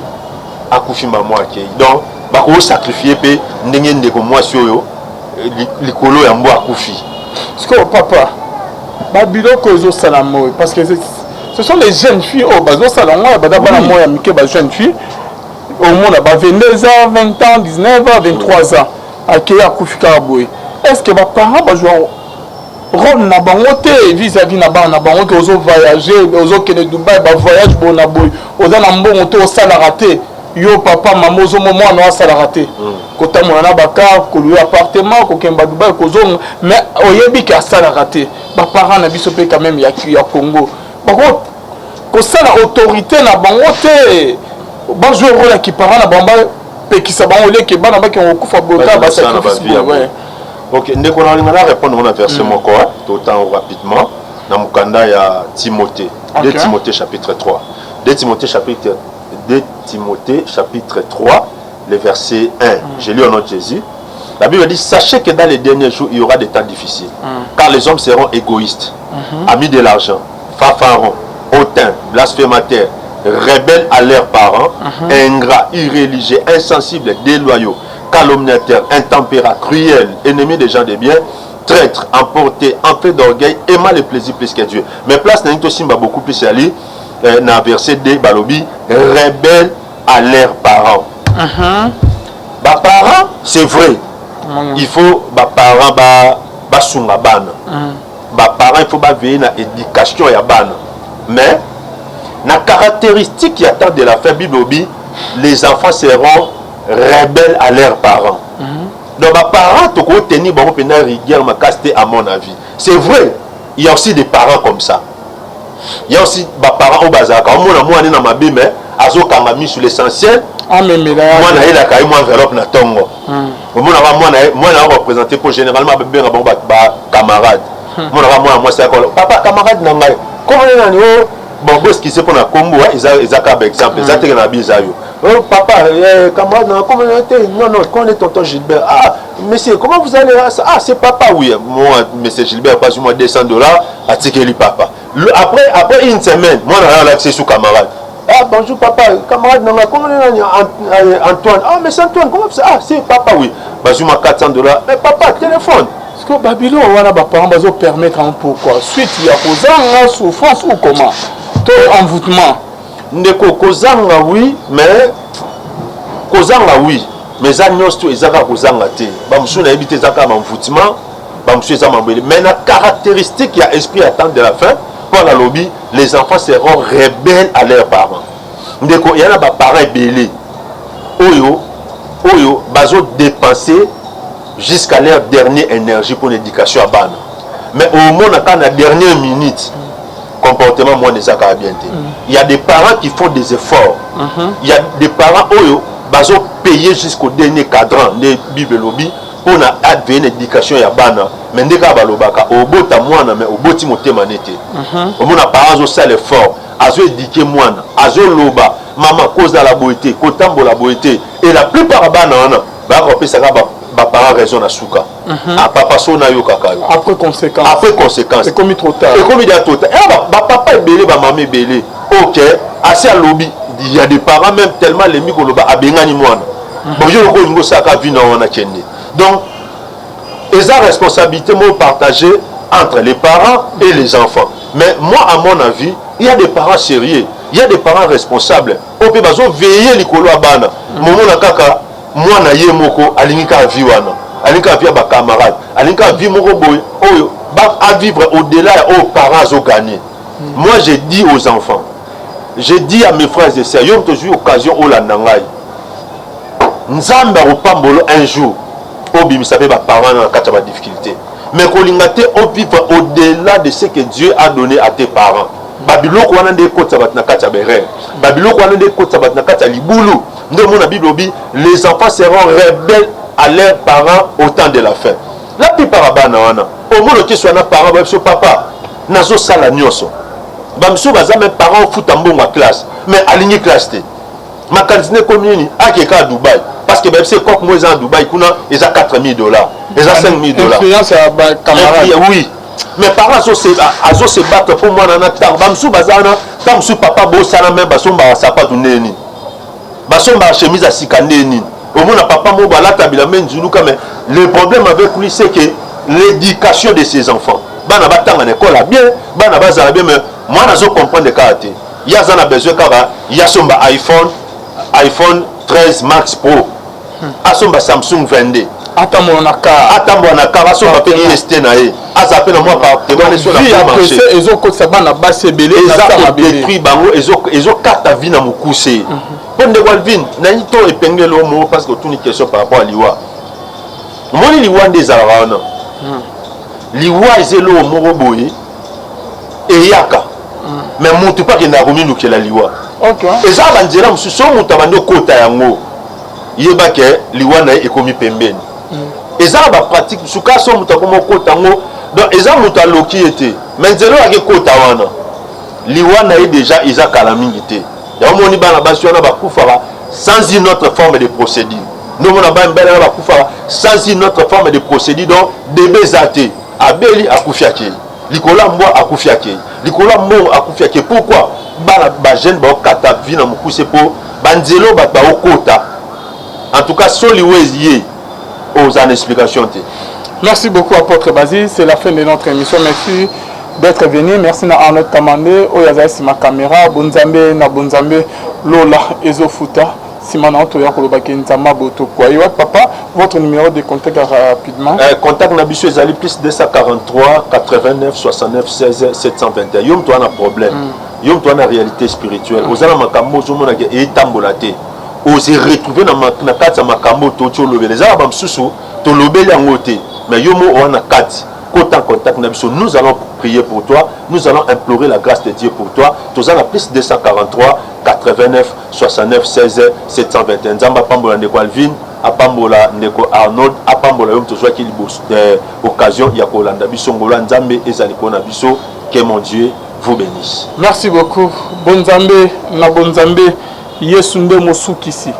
akufi, mamo akei. Donc bakosacrifie mpe ndenge ndeko mwasi oyo likolo ya mbwa akufi. Sikoyo papa, babiloko ezosala moi, parce que ce sont les jeunes filles oyo bazosala yango, baza bana moko ya mike, bajeune fille, omona ba 22 ans, 20 ans, 19 ans, 23 ans, akei akufi kaka boye. Est ce que baparent bazwa rôle na bango te vis-à-vis na bana na bango, ke ozovoyage, ozokende Dubai, bavoyage boye na boye, oza na mbongo te, osalaka te, yo papa, mama, ozomo mwana oyo asalaka te, kotambola na bacar, kolouer appartement, kokende Dubai, kozonga, mais oyebi ke asalaka te? Baparent na biso mpe quand même ya Congo bako kosala autorité na bango te, bazwa rôle ya kiparent na bango, bapekisa bango oleke bana bakende kokufa boye kaka basacrifice boye. Ok, ndeko, na olinga na répondre ngo na verset moko totango rapidement na mokanda ya Timothée, 2 Timothée chapitre 3, 2 Timothée chapitre 2 Timothée chapitre 3, le verset 1. Je lis au nom de Jésus. La Bible dit: sachez que dans les derniers jours, il y aura des temps difficiles, car les hommes seront égoïstes, amis de l'argent, fanfarons, hautains, blasphémateurs, Rebelles à leurs parents, ingrats, irréligieux, insensibles, déloyaux, calomniateurs, intempérats, cruels, ennemis des gens de bien, traîtres, emportés, enflés d'orgueil, aimant le plaisir plus que Dieu. Mais place na tosimba beaucoup plus ali na verset 2, balobi rebelles à leurs parents. Ba parents, c'est vrai. Il faut ba parents ba basunga bana. Ba parents, il faut ba veiller na éducation ya bana. Mais na caractéristique ya temps de la fin, Bible elobi, les enfants seront rebelles à leurs parents. Donc ba parents, toko tenir bango mpenza rigueur makasi te, à mon avis. C'est vrai, il y a aussi des parents comme ça. Il y a aussi ba parents oyo bazalaka omona mwana na mabe, mais azokanga misu, l'essentiel amemela. Mwana ayelaka ye mwa enveloppe na ntongo. Omonaka mwana, mwana akoprésente, mpo généralement babenga bango bacamarade. Omonaka mwana mwasi akolo: "Papa, camarade na ngai komona nani o?" Bon, boexcuse mpo na kombo, eza kaka baexemple, eza teke na bi eza yo. "Oh, papa, camarade na komona te." "Non, non, qu'on est tonton Gilbert." "Ah, monsieur, comment vous allez?" "Ah, c'est papa." "Oui, moi, monsieur Gilbert." Passe moi 200 $ atikeli papa. Après une semaine, mwana na alakisi su camarade: "Ah, bonjour papa, camarade nanga comment nani?" "Antoine." "Ah, mais c'est Antoine, comment ça?" "Ah, c'est papa, oui." Bazwi ma 400 $. "Mais papa, téléphone." Parce que babilo wana, baparent bazopermettre yango pourquoi? Suite ya kozanga, souffrance ou comment, to envoûtement? Ndeko, kozanga, oui, mais kozanga, oui, mais eza nyonso to eza kaka kozanga te. Bamosusu nayebi te, eza kaka baenvoûtement, bamosusu eza mambele. Mais na caractéristique ya esprit ya temps de la fin, mpo nalobi les enfants seront rebelles à leurs parents. Ndeko, eya na baparent ebele oyo bazodépenser jusqu'à leur dernière énergie pour l'éducation ya bana, mais omona kaka na dernière minute, comportement mwana eza kaka bien te. Il y a des parents qui font des efforts, il y a des parents oyo bazopayer jusqu'au dernier cadran, nde Bible elobi, mpona aveiller na éducation ya bana. Mais nde kaka balobaka, obota mwana mais oboti motema ne te. Omona parent azosala effort, azoéduquer mwana, azoloba: "Mama, kozala boye te, kotambola boye te." Et la plupart ya bana wana bayaka kopesaka baparent raison na suka. Ah, papa, so nayokaka yo. Après conséquence. Après conséquence. Ekomi trop tard. Ekomi déjà trop tard. Bapapa ebele, bamama ebele, ok, asi alobi. Il y a des parents même, tellement alembi koloba, abengani mwana. Bon, yo loko olingi osalaka vie na wana, kende. Donc eza responsabilité moko partagée entre les parents et les enfants. Mais moi, à mon avis, il y a des parents sérieux, il y a des parents responsables oyo mpe bazoveiller likolo ya bana. Momona kaka mwana ye moko alingi kaka vie wana, alingi kaka vie ya bacamarade, alingi kaka vie moko boye oyo avivre au-delà ya oyo parent azogagner. Moi, j'ai dit aux enfants, j'ai dit à mes frères et sœurs: yo moto ozwi occasion olanda ngai, Nzambe akopambola un jour, obimisa mpe baparent na kati ya badifficulté, mais kolinga te ovivre au-delà de ce que Dieu a donné à tes parents. Babiloko wana nde ekotisa bato na kati ya baerreur, babiloko wana nde ekotisa bato na kati ya libulu. Nde omona Bible elobi les enfants seront rebelles à leurs parents au temps de la fin. La plupart ya bana wana, omona okesi wana, parent babiso: "Papa, nazosala nyonso." Bamisusu baza même parent ofuta mbongo ya classe, mais alingi classe te. Makanisi ekomi nini? Akeka ya Dubai, parce que bayebisi coque mo eza na Dubai kuna, eza 4000 $, eza 5000 $. Influence ya bacamarade. Oui, mais parent azose battre mpo mwana na ntango bamosusu baza wana. Ntango mosusu papa bosala me basombaka sapatu ndenge nini, basombaka chemise ya sika ndenge nini. Omona papa moko balata bilamba nzuluka, mais le problème avec lui, c'est que l'éducation de ses enfants, bana batanga na ekole ya bien, bana bazala bien, mais mwana azocomprendre kaka te. Ye aza na besoin kaka ye asomba iPhone, iPhone 13 Max Pro, asomba Samsung 22. Atambola na car. Atambola na car, asomba mpe ist na ye, aza mpe na mwa appartement so na marché. Ezokotisa bana basi ebele. Eza kodétruire bango, ezokata vie na mokuse. Mpo ndeko Alvin, nayi to epengeli o moko, parce que otuni question par rapport à liwa. Omoni liwa nde ezalaka wana. Liwa eza eloko moko boye eyaka, mais motu mpe akendaka komilukela liwa. Eza banzela mosusu. So moto abandi okota yango, yeba ke liwa na ye ekomi pembeni. Eza na bapratique mosusu. Kaka so moto akomi okota yango, donc eza moto aloki ye te, mais nzela oyo akekota wana, liwa na ye déjà eza kala mingi te. Yango moni bana basi wana bakufaka sans une autre forme de procédure. Ndomona bana mibali wana bakufaka sans une autre forme de procédure. Donc debe eza te, abeli, akufi, akei likolo ya mbwa, akufi, akei likolo ya mbongo, akufi, akei. Pourquoi? Bana bajeune baokata vie na mokuse mpo banzela oyo bato baokota. En tout cas, soli oyo ye oza na explication te. Merci beaucoup, apôtre Basile. C'est la fin de notre émission. Merci d'être venu. Merci na Arnold Kamande oyo azali nsima caméra. Bonzambe na bonzambe, lola ezofuta. Nsima na toya kolobaki nzamba botokwa ye wapi. Papa, votre numéro de contact rapidement. Contact na biso ezali plus 243 89 69 16 721. Yo moto wana problème, yo moto wana réalité spirituelle, oza na makambo ozomonaka etambola te, ose retrouve na kati ya makambo toti olobela, eza na bamosusu tolobeli yango te, mais yo mo oza na kati, kota en contact na biso. Nous allons prier pour toi, nous allons implorer la grâce de Dieu pour toi. Toza na plus 243 89 69 16 721. Nzambe apambola ndeko Alvin, apambola ndeko Arnold, apambola yo moto ozwaki liboso occasion ya kolanda biso. Ngolo ya Nzambe ezali likolo na biso. Que mon Dieu vous bénisse. Merci beaucoup. Bonzambe na bonzambe, Yesu nde mosukisi.